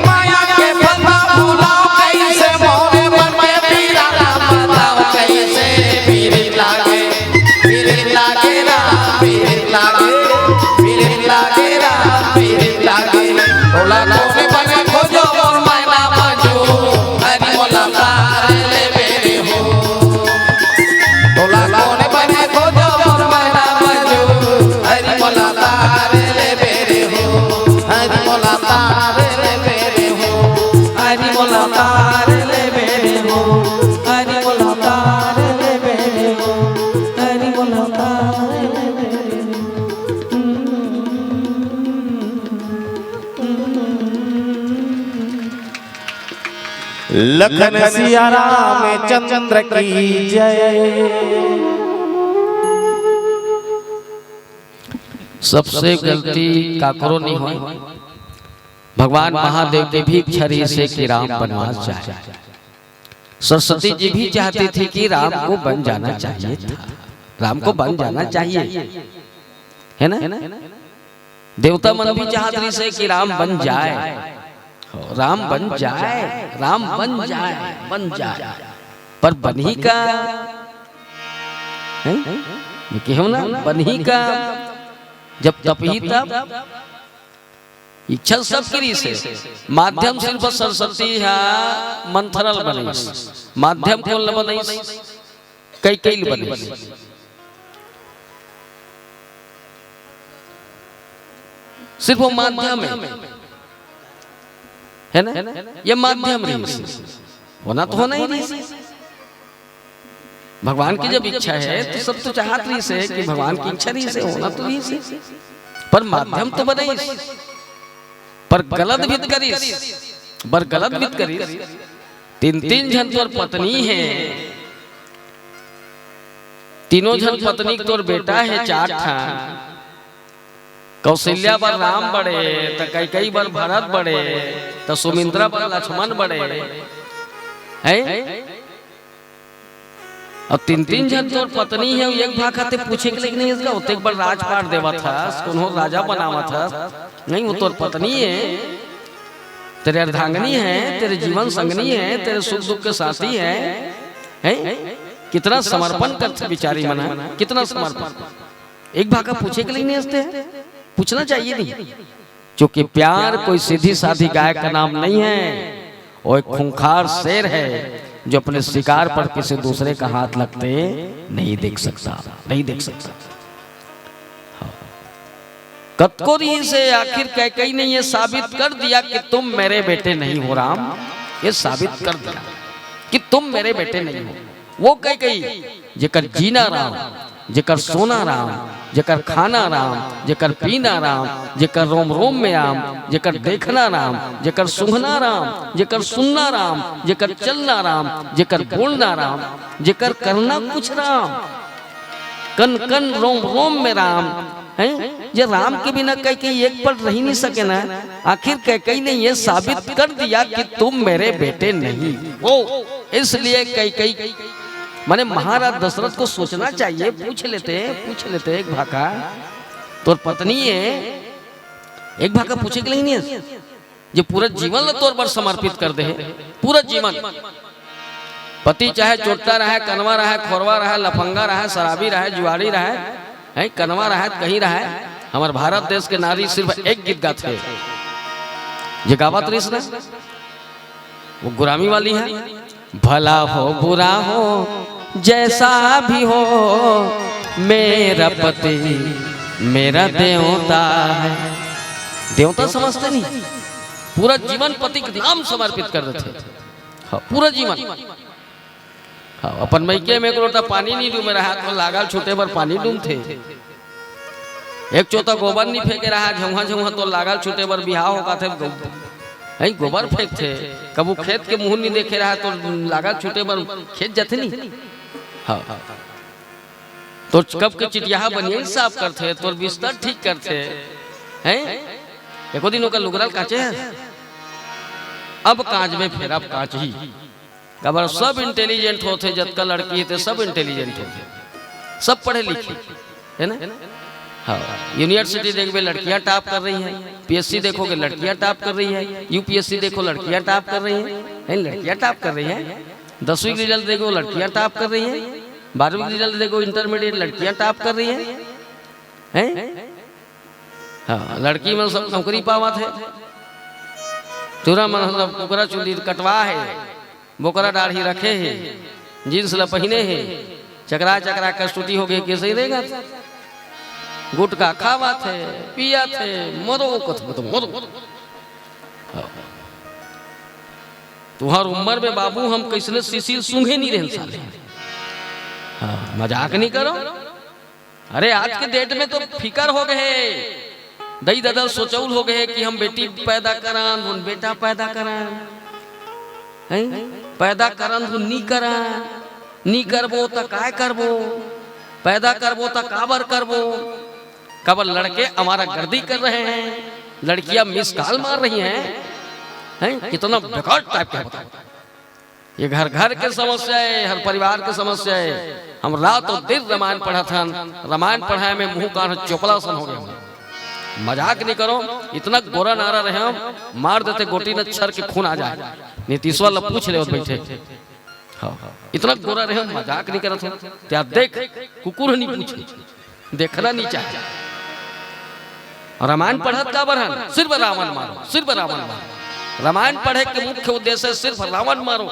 माया के पता भुलाओ कैसे, मोरे मन में पीरा ना बताओ कैसे। पीरी लागे, पीरी लागे ना, पीरी लागे, पीरी लागे ना, पीरी लागे। तोला कोन बने खोजो मोर मैना मंजू, हरि मोला तार ले बेरे हो। तोला कोन बने खोजो मोर मैना मंजू, हरि मोला तार ले बेरे हो। हरि मोला तार ले बेरे हो। हरि मोला तार ले बेरे हो। हरि मोला तार ले बेरे हो। हरि मोला तार ले बेरे हो। लखन सिया रामचंद्र की जय। सबसे गलती काकरो नहीं होय। भगवान महादेव के भी इच्छा रहिसे कि राम बनवास जाए। सरस्वती जी भी चाहती थी कि राम को बन जाना चाहिए था, राम को बन जाना चाहिए, है ना? देवता मन भी चाहत रहिसे कि राम बन जाए, राम बन जाए, राम बन जाए, बन जाए, पर बनही का? हैं? मैं कहूँ ना, बनही का? जब तपही तब। इच्छा सब करिसे, माध्यम सिर्फ सरस्वती हा मंथरा ल बनइस, माध्यम कोन ल बनइस? कैकेयी ल बनइस। सिर्फ वो माध्यम है, है ना? ये माध्यम रहिस, होना तो होना ही रहिस। भगवान की जब इच्छा है तो सब तो चाहत रहिसे कि भगवान की इच्छा रहिसे, होना तो रहिसे, पर माध्यम तो बनइस, पर गलत भी करिस, बर गलत भी करिस। तीन तीन झन तोर पत्नी हे, तीनों झन पत्नी के तोर बेटा हे, चार ठा। कौशल्या बर राम बड़े, त कैकेयी बर भरत बड़े, त सुमिंद्रा बर लक्ष्मण बड़े, हैं? अब तीन तीन झन तोर पत्नी हे, एक भाखा ते पूछे के लइक नहीं इसका, ओतेक बड़ राजपाट देवत हस, कोनो राजा बनावत हस, नहीं, वो तोर पत्नी हे, तेरे अर्धांगिनी है, तेरे जीवन संगनी है, तेरे सुख दुख के साथी है, हैं? कितना समर्पण करथे बिचारी मन, कितना समर्पण। एक भाखा पूछे के लइक नहीं इसते, पूछना चाहिए नहीं, क्योंकि प्यार कोई सीधी साधी गाय का नाम नहीं है, वो एक खूंखार शेर है। जो अपने शिकार पर किसी दूसरे का हाथ लगते नहीं देख सकता, नहीं देख सकता। हाँ। कतको रिहिसे, आखिर कैकई ने ये साबित कर दिया कि तुम मेरे बेटे नहीं हो राम। ये साबित कर दिया कि तुम मेरे बेटे नहीं हो। वो कैकई, जेकर जीना राम, जेकर सोना राम, जेकर खाना राम, जेकर पीना राम, जेकर रोम रोम में राम, जेकर देखना राम, जेकर सूंघना राम, जेकर सुनना राम, जेकर चलना राम, जेकर बोलना राम, जेकर करना कुछ राम, कन कन रोम रोम में राम, हैं? जे राम के बिना कैकई एक पल रही नहीं सके ना। आखिर कैकई ने ये साबित कर दिया कि तुम मेरे बेटे नहीं हो। इसलिए कैकई, माने महाराज दशरथ को सोचना चाहिए। पूछ लेते हैं, पूछ लेते हैं एक भाखा, तोर पत्नी है, एक भाखा पूछे के लिए नहीं है? जे पूरा जीवन ला तोर बर समर्पित कर दे हे, पूरा जीवन। पति चाहे चोट्टा रहे, कनवा रहे, खोरवा रहे, लफंगा रहे, शराबी रहे, जुआड़ी रहे, हैं, कनवा रहे, कहीं रहे, हमर भारत देश के नारी सिर्फ एक गीत गाथे, जे गावत रहिस ना, वो गुरामी वाली है। भला हो बुरा हो जैसा भी हो, मेरा पति मेरा देवता है। देवता समझते नहीं, पूरा जीवन पति के नाम समर्पित कर देथे। हाँ, पूरा जीवन। हाँ, अपन मइके में एक लोटा पानी नहीं डूमे रहा तो लागल छूटे बर पानी डूमथे। एक चोता गोबर नहीं फेंके रहा, झौहा झौहा तो लागल छूटे बर बिहाव हो काथे। गो-, हैं, गोबर फेंकथे। कबू खेत के मुंह नहीं देखे रहा तो लागल छूटे बर खेत जाथे नहीं। हाँ। तो कब के चिटियाहा बनियान साफ करथे, तोर बिस्तर ठीक करथे, हैं? एको दिन ओकर लुगरा ल काचे हे? अब कांच में फेरब कांच ही। काबर सब इंटेलिजेंट होथे, जतका लड़की हे ते सब इंटेलिजेंट होथे, सब पढ़े लिखे, है ना? हाँ, यूनिवर्सिटी देखबे लड़कियां टॉप कर रही हैं, पीएससी देखोगे लड़कियां टॉप कर रही है, यूपीएससी देखो लड़कियां टॉप कर रही हैं, हैं, लड़कियां टॉप कर रही हैं। दसवीं के रिजल्ट देखो लड़कियां टॉप कर रही हैं, बारहवीं के रिजल्ट देखो इंटरमीडिएट लड़कियां टॉप कर रही हैं, हैं? हाँ, लड़की मन सब नौकरी पावत हे, टूरा मन सब कुकरा चुंदी कटवा हे, बोकरा दाढ़ी रखे हे, जींस ला पहिने हे, चकरा चकरा कस्तूती हो गए, कैसे ही रहेगा? गुटखा खावत हे, पियत हे, मरो कथो तो मरो। हाँ। तुहर उम्र में बाबू हम कैसने सिसिल सूंघे नहीं रहन साले। हाँ, मजाक नहीं करो। अरे आज के डेट में तो फिकर हो गए, दई ददा सोचौल हो गए कि हम बेटी पैदा करन, उन बेटा पैदा करन, हैं? पैदा करन, उन नी करन, नी करबो त काय करबो, पैदा करबो त काबर करबो, काबर लड़के आवारागर्दी कर रहे हैं, लड़कियां मिस कॉल मार रही हैं, हैं? कितना बेकार टाइप का बताओ। ये घर घर के समस्या है, हर परिवार के समस्या है। हम रात और दिन रामायण पढ़त हन, रामायण पढ़ाए में मुंह कान चोपला सन हो गए। मजाक नहीं करो, इतना गोरा नारा रहे हम, मार देते गोटी न छर के खून आ जाए। नीतीशवा ला पूछ ले बैठे। हाँ, इतना गोरा रहे हम, मजाक नहीं करत हो। त्या देख, कुकुर नहीं पूछे, देखना नहीं चाहे। रामायण पढ़त काबर हन? सिर्फ रावण मारो, सिर्फ रावण मारो। रामायण पढ़े के मुख्य उद्देश्य सिर्फ रावण मारो।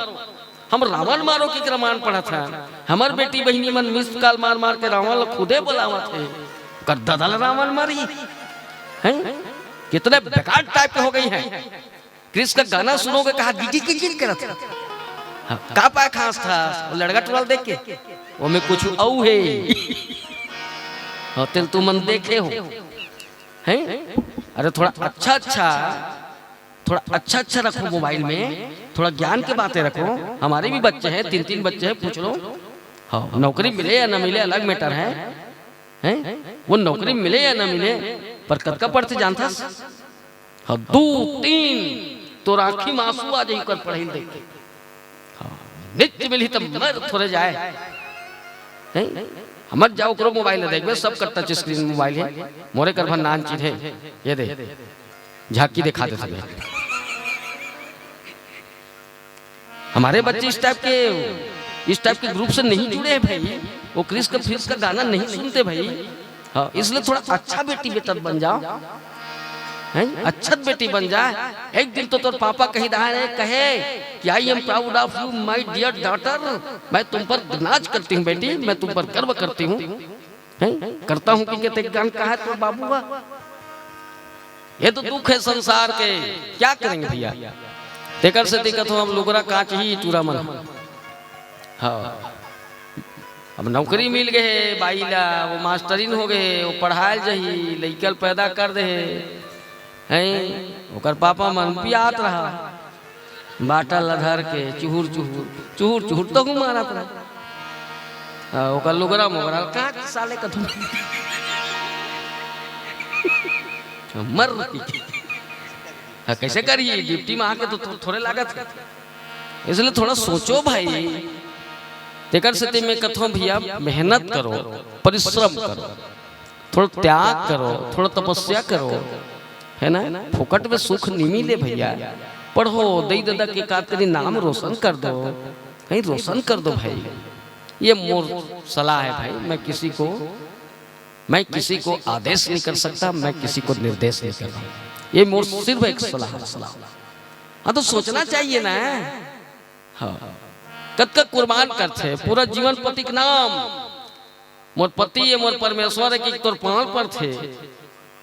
हम रावण मारो के रामायण पढ़त हन। हमर बेटी बहिनी मन मिस कॉल मार मार के रावण ला खुदे बुलावत हे। कर ददा ला रावण मारी। हैं? कितने बेकार टाइप के हो गई हैं। क्रिस का गाना सुनोगे, कहा गिगी गिगी करत हे। हाँ, का पाए खास था वो लड़का टुरा ल देख के? वो में कुछ अउ हे। हाँ, तेल तू मन देखे हो, हैं? अरे थोड़ा अच्छा अच्छा, थोड़ा अच्छा अच्छा रखो मोबाइल में, थोड़ा ज्ञान के बातें रखो। हमारे भी बच्चे हैं, तीन तीन बच्चे हैं, पूछ लो। हाँ, नौकरी मिले या ना मिले अलग मैटर है, हैं? वो नौकरी मिले या ना मिले, पर कतका पढ़थे जानथस? हाँ, दू तीन, तोर आँखी में आंसू आ जाही ओकर पढ़ाई देख के। हाँ, निच मिलही त मर थोरे जाए। हैं? हमर जाओ ओकरो मोबाइल ला देखबे, सब कर टच स्क्रीन मोबाइल हे। मोरे कर भर नान चीज हे, ये दे, झांकी दिखा देथे। हमारे बच्चे इस टाइप के, इस टाइप के ग्रुप से नहीं जुड़े हैं भाई। वो क्रिस का, क्रिस का गाना नहीं सुनते भाई। हाँ, इसलिए थोड़ा अच्छा बेटी बेटा बन जाओ। हैं? अच्छत बेटी बन जाए। एक दिन तो तोर पापा कही रहा है, कहे कि "I am proud of you, my dear daughter", मैं तुम पर नाज करती हूँ बेटी, मैं तुम पर गर्व करती हूँ, हैं? करता हूँ कि कहते ज्ञान कहा है तो बाबू बा। ये तो दुख है संसार के, क्या करेंगे भैया? तेकर से दिक्कत हो, हम लुगरा कांच ही टूरा मन। हाँ, अब नौकरी मिल गए हे बाई ला, वो मास्टरिन हो गए हे, वो पढ़ायल जही, लइका ल पैदा कर दे हे, हैं? ओकर पापा मन पियात रहा, बाटल ला धर के चुहुर चुहुर, चुहुर चुहुर तो हूँ मारत रहा। हाँ, ओकर लुगरा मोगरा का साले का धुन मर रही। हाँ, कैसे करिए, ड्यूटी में आके तो थो-, थोड़े लागत है। इसलिए थोड़ा सोचो भाई। तेकर सेती मैं कथों भैया, मेहनत करो, परिश्रम करो, थोड़ा त्याग करो, थोड़ा तपस्या करो, है ना? फोकट में सुख नहीं मिले भैया। पढ़ो, दई ददा के कातरी नाम रोशन कर दो, कहीं रोशन कर दो भाई। ये मोर सलाह है भाई, मैं किसी को, मैं किसी को आदेश नहीं कर सकता, मैं किसी को निर्देश नहीं कर रहा। ये मोर सिर्फ एक सलाह, सलाह। हाँ, तो सोचना चाहिए ना। हाँ, कतका कुर्बान करथे पूरा जीवन पति के नाम। मोर पति ये मोर परमेश्वर है कि तोर पाँव पर थे।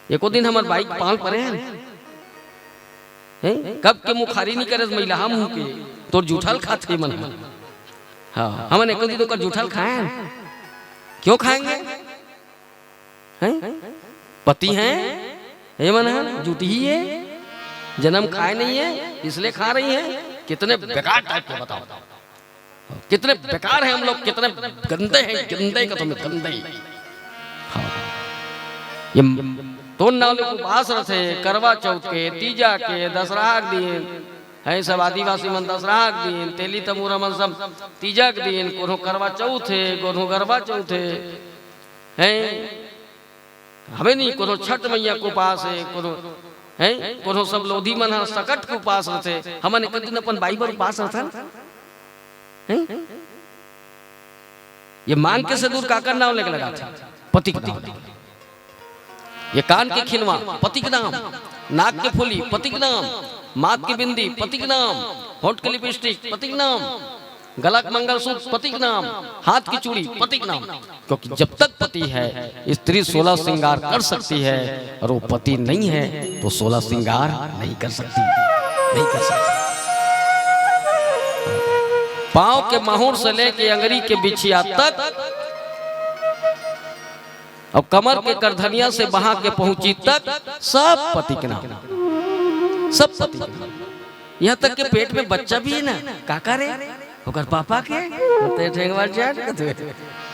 एको दिन हमर बाई के पाँव परे हैं? हैं? कब के मुखारी नहीं करे महिला हम हूँ के, तोर जूठल खाथे मन। हाँ, हमन एको दिन ओकर जूठल खाएन? क्यों खाएंगे? हैं? पति हैं, ये मन है, जूठी ही है, जन्म खाए नहीं है, इसलिए खा रही है। कितने बेकार टाइप के, बताओ, कितने बेकार हैं हम लोग, कितने गंदे हैं, गंदे का तुम्हें गंदे। हाँ। ये तो नाव ले उपास रथे, करवा चौथ के, तीजा के, दशहरा के दिन, हैं सब आदिवासी मन दशहरा के दिन, तेली तमूरा मन सब तीजा के दिन, कोनो करवा चौथ है, कोनो गरबा चौथ है, हैं? हवे नहीं, कोनो छठ मैया के उपास है, कोनो, हैं? कोनो सब लोधी मन ह सकट के उपास रथे। हमन एक दिन अपन बाई बर उपास रथन, हैं? ये मांग के सिंदूर काकर नाव लेके लगाथे? पति के नाव। ये कान के खिनवा, पति के नाम। नाक के फुली, पति के नाम। माथ के बिंदी, पति के नाम। होंठ के लिपस्टिक, पति के नाम। गला के मंगलसूत्र, पति के नाम। हाथ की चूड़ी, पति के नाम। क्योंकि जब तक पति है, स्त्री सोलह श्रृंगार कर सकती है, और वो पति नहीं है, तो सोलह श्रृंगार नहीं कर सकती, नहीं कर सकती। पांव के माहुर से लेके अंगरी के बिछिया तक, और कमर के करधनिया से बहा के पहुंची तक, सब पति के नाम, सब पति के नाम। यहाँ तक के पेट में बच्चा भी है ना, काकर हे? ओकर पापा के? तो ये ठेंगवा जाट के तो।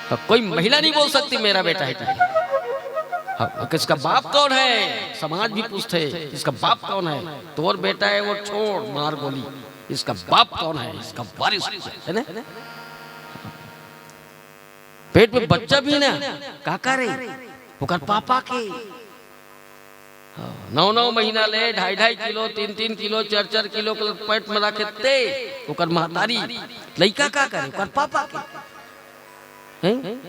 तो कोई महिला नहीं बोल सकती मेरा बेटा है कि। हाँ, किसका बाप कौन है? समाज भी पूछते, इसका बाप कौन है? तोर बेटा है वो, छोड़, मार गोली। इसका बाप कौन है? इसका वारिस कौन है? है ना? पेट में बच्चा भी ना, काकर हे? ओकर पापा के। हाँ, नौ नौ महीना ले ढाई ढाई किलो, तीन तीन किलो, चार चार किलो के पेट में रखे ते, ओकर महतारी, लइका का करे? ओकर पापा के। हैं?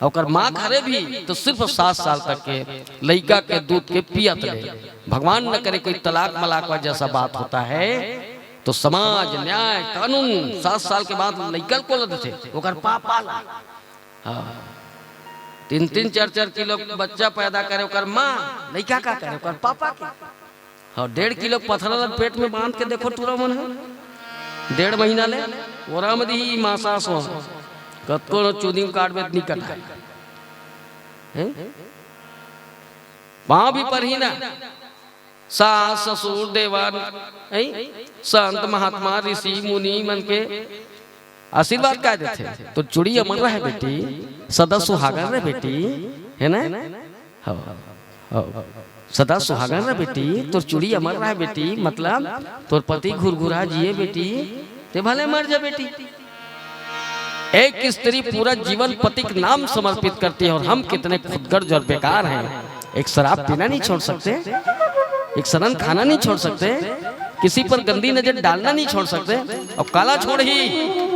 ओकर माँ घरे भी तो सिर्फ सात साल तक के लइका के दूध के पियत ले। भगवान न करे कोई तलाक मलाक जैसा बात होता है, तो समाज, न्याय, कानून सात साल के बाद लइका को ल देथे, ओकर पापा ला। हाँ। तीन तीन चार चार किलो बच्चा पैदा करे ओकर माँ, लइका का करे? ओकर पापा के। हाँ, डेढ़ किलो पथरा ला पेट में बांध के देखो टूरा मन है, डेढ़ महीना ले ओरा में दिही मासा सो, कतको चुदी में काटबे त निकट है। हैं? पाँव भी परही ना, सास, ससुर, देवर, हैं? संत, महात्मा, ऋषि, मुनि मन के आशीर्वाद का देथे? तो चूड़ी अमर रहे बेटी, सदा सुहागन रहे बेटी, है ना? हाँ, हाँ। सदा सुहागन रहे बेटी, तोर चूड़ी अमर रहे बेटी, मतलब तोर पति घुरघुरा जिए बेटी, ते भले मर जा बेटी। एक स्त्री पूरा जीवन पति के नाम समर्पित करती है, और हम कितने खुदगर्ज और बेकार हैं। एक शराब पीना नहीं छोड़ सकते, एक सनन खाना नहीं छोड़ सकते, किसी पर गंदी नजर डालना नहीं छोड़ सकते, और काला छोड़ ही,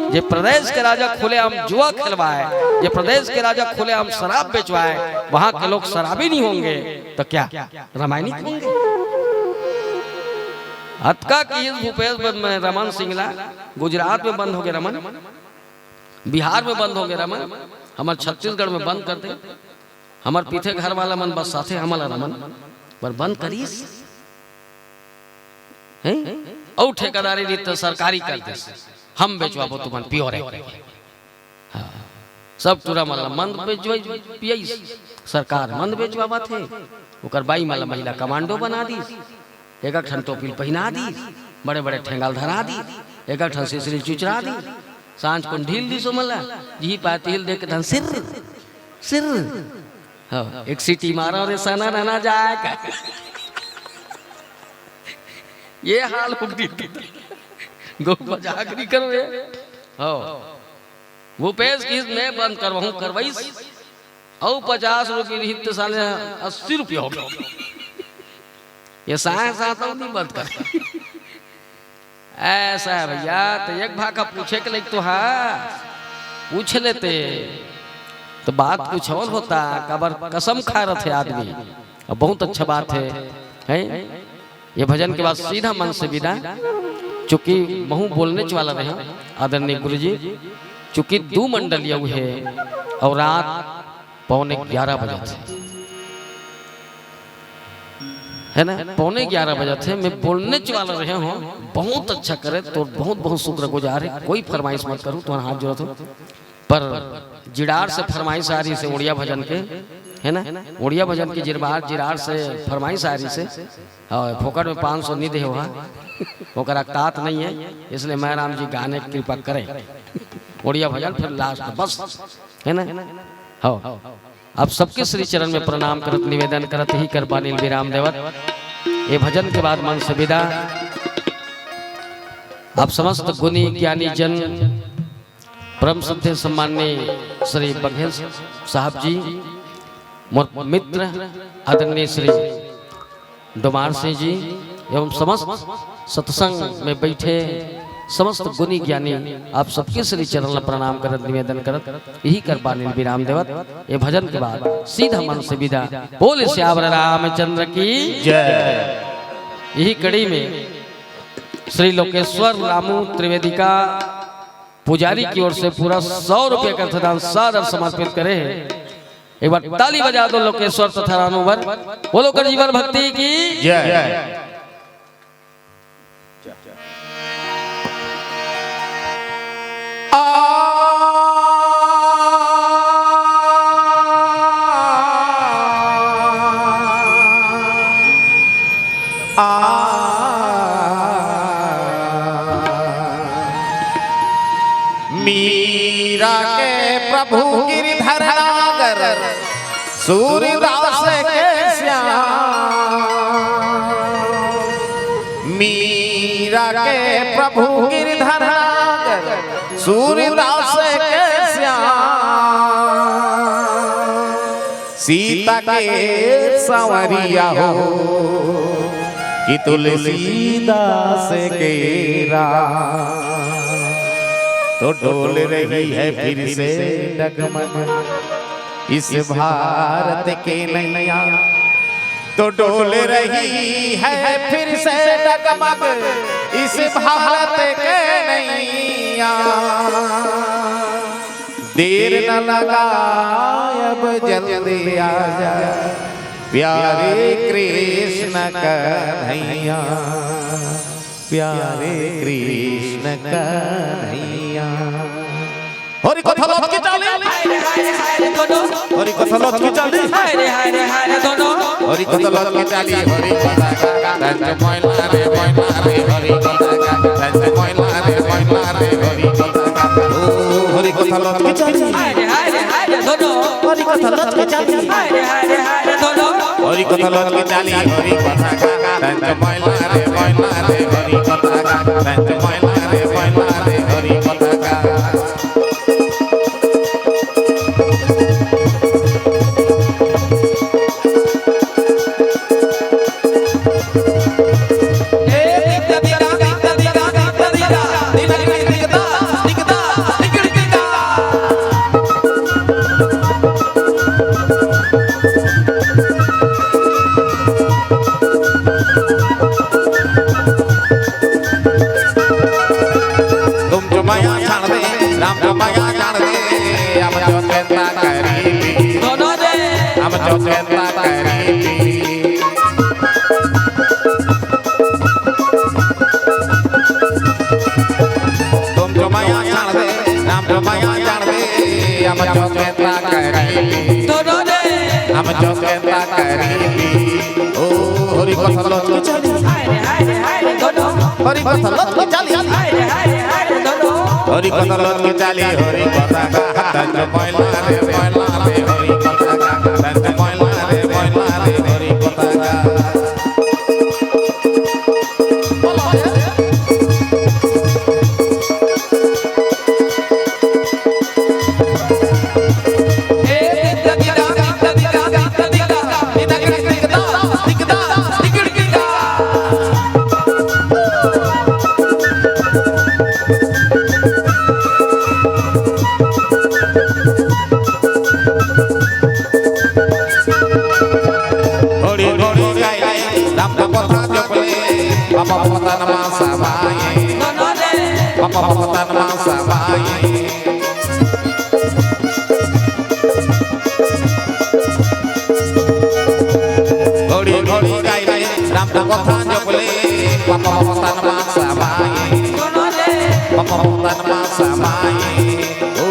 जे प्रदेश के राजा खुलेआम जुआ खिलवाए, जे प्रदेश के राजा खुलेआम शराब बेचवाए, वहां के लोग शराबी नहीं होंगे तो क्या रामायणिक होंगे? अतका किहिस भूपेश बंद में रमन सिंह ला, गुजरात में बंद होगे रमन, बिहार में बंद होगे रमन, हमर छत्तीसगढ़ में बंद कर दे, हमर पीछे घर वाला मन बस साथे हमला रमन, पर बंद करिस, हैं? अउ ठेकेदारी रीत सरकारी कर दिस, हम बेचवाबो तुमन प्योर है। हाँ। सब टूरा मन ला मंद बेचवाई पियाइस, सरकार मंद बेचवावत हे। ओकर बाई मन ला महिला कमांडो बना दिस, एक एक ठन टोपी ल पहिना दिस, बड़े बड़े ठेंगा ल धरा दिस, एक एक ठन सिसरी ल चुचरा दिस, सांझ कोन ढील दिस ओमन ला, जिही पाए तिही ल देख के धन सिर सिर। हाँ, एक सीटी मारा रे सना नना जाए का। ये हाल हो गे। गौ मजाक नहीं करो ये। हाँ। भूपेश किहिस मैं बंद करवाहूं, करवाइस। अउ पचास रुपये रहित त साले अस्सी रुपये हो गे। ये साए सात अउ नहीं बंद कर। ऐसा है भैया, तो एक भाखा पूछे के लइक तो हा, पूछ लेते तो बात कुछ और होता। काबर कसम खा रहे थे आदमी। अब बहुत अच्छा बात है, हैं? ये भजन के बाद सीधा मन से विदा, चूंकि महूं बोलने वाला रहे आदरणीय गुरु जी, चूंकि दू मंडलिया हुए और रात पौने ग्यारह बजे थे, है ना, पौने ग्यारह बजे थे, मैं बोलने वाला रहे हूँ। बहुत अच्छा करे तो बहुत बहुत शुक्रगुजार है, कोई फरमाइश मत करूँ, तुम्हारा हाथ जोड़ा तो। पर जिडार से फरमाइश आ रही से उड़िया भजन के, है ना, उड़िया भजन की जिरबार जिरार से फरमाइश आ रही से, और फोकट में पाँच सौ नहीं दे हुआ, ओकर अकतात नहीं है, इसलिए मैं राम जी गाने की कृपा करें, उड़िया भजन फिर लास्ट बस, है ना। हाँ, आप सबके श्री चरण में प्रणाम करत निवेदन करत ही कर बानी ल विराम देवत ये भजन के बाद मन से विदा। आप समस्त गुणी ज्ञानी जन, परम श्रद्धेय सम्माननीय श्री बघेल साहब जी, मोर मित्र आदरणीय श्री डोमार सिंह जी एवं समस्त सत्संग में बैठे समस्त गुणी ज्ञानी, आप सबके श्री चरण ला प्रणाम करत निवेदन करत यही कर बानी ल विराम देवत ये भजन के बाद सीधा मन से विदा। बोल सियावर रामचंद्र की जय। यही कड़ी में श्री लोकेश्वर रामू त्रिवेदी का पुजारी की ओर से पूरा सौ रुपये का अर्थदान सादर समर्पित करे हैं। एक बार ताली बजा दो लोकेश्वर तथा रानू बर। बोलो कर जीवन भक्ति की जय। आ, आ, मीरा के प्रभु गिरधर नागर सूरदास के श्याम। मीरा के प्रभु गिरधर नागर सूरदास के श्याम। सीता के संवरिया हो कि तुलसीदास के राम। तो डोल रही है फिर से डगमग इस भारत के नैया। तो डोल रही है फिर से डगमग इस भारत के नैया। देर न लगा, अब जल्दी आ जा प्यारे कृष्ण कन्हैया, प्यारे कृष्ण कन्हैया। हरि कथा लत की चाली, हरि कथा लत की चाली। हरि कथा लत की चाली, हरि कथा का तंज मैला रे, मैला रे, हरि कथा का तंज मैला रे, मैला रे, हरि कथा का। ओ, हरि कथा लत की चाली, हरि कथा लत की चाली। हरि कथा लत की चाली, हरि कथा का तंज मैला रे, मैला रे, हरि कथा का तंज मैला रे, मैला रे, हरि कथा का। चोकेता करीबी। दोनों दे। हम चोकेता करीबी। तुम जो माया जान दे, हम जो माया जान दे, हम चोकेता करीबी। दोनों दे। हम चोकेता करीबी। ओ हरि कथा लत के चाली। हाय रे, हाय रे, हाय रे, दोनों। हरि कथा लत के चाली। हाय रे, हाय रे, हाय रे, दोनों। हरि कथा लत के चाली, हरि कथा का। तंज मैला रे, मैला रे, हरि कथा का। तंज मैला रे, मैला रे, हरि कथा का। घोड़ी घोड़ी गाई, राम का कथा जपले, बाबा भक्तन मा समाए। बाबा भक्तन मा समाए। घोड़ी घोड़ी गाई, राम का कथा जपले, बाबा भक्तन मा समाए। बाबा भक्तन मा समाए। ओ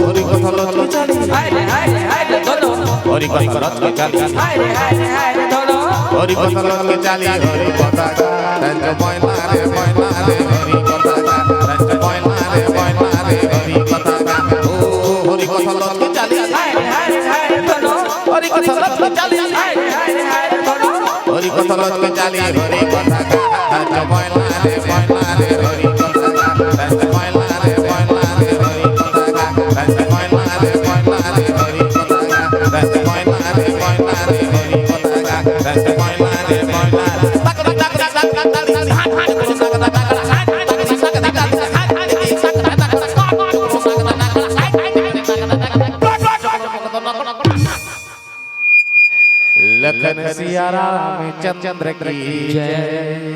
हरि कथा लत के चाली। हाय रे, हाय रे, हाय रे, दोनों। हरि कथा लत के चाली। हाय रे, हाय रे, हाय रे, दोनों। हरि कथा लत के चाली, हरि कथा का। तंज मैला रे, मैला रे, हरि कथा का। तंज मैला रे, मैला रे, हरि कथा का। ओ हरि कथा लत के चाली। हाय रे, हाय रे, हाय रे, दोनों। हरि कथा लत के चाली। हाय रे, हाय रे, हाय रे, दोनों। हरि कथा लत के चाली, हरि कथा का। तंज मैला रे, मैला रे, हरि कथा का। तंज मैला रे, मैला रे, हरि कथा का। तंज मैला रे, मैला रे, हरि कथा का। तंज मैला रे, मैला रे, हरि कथा का। तंज मैला रे, मैला रे। लखन सिया रामचंद्र की जय।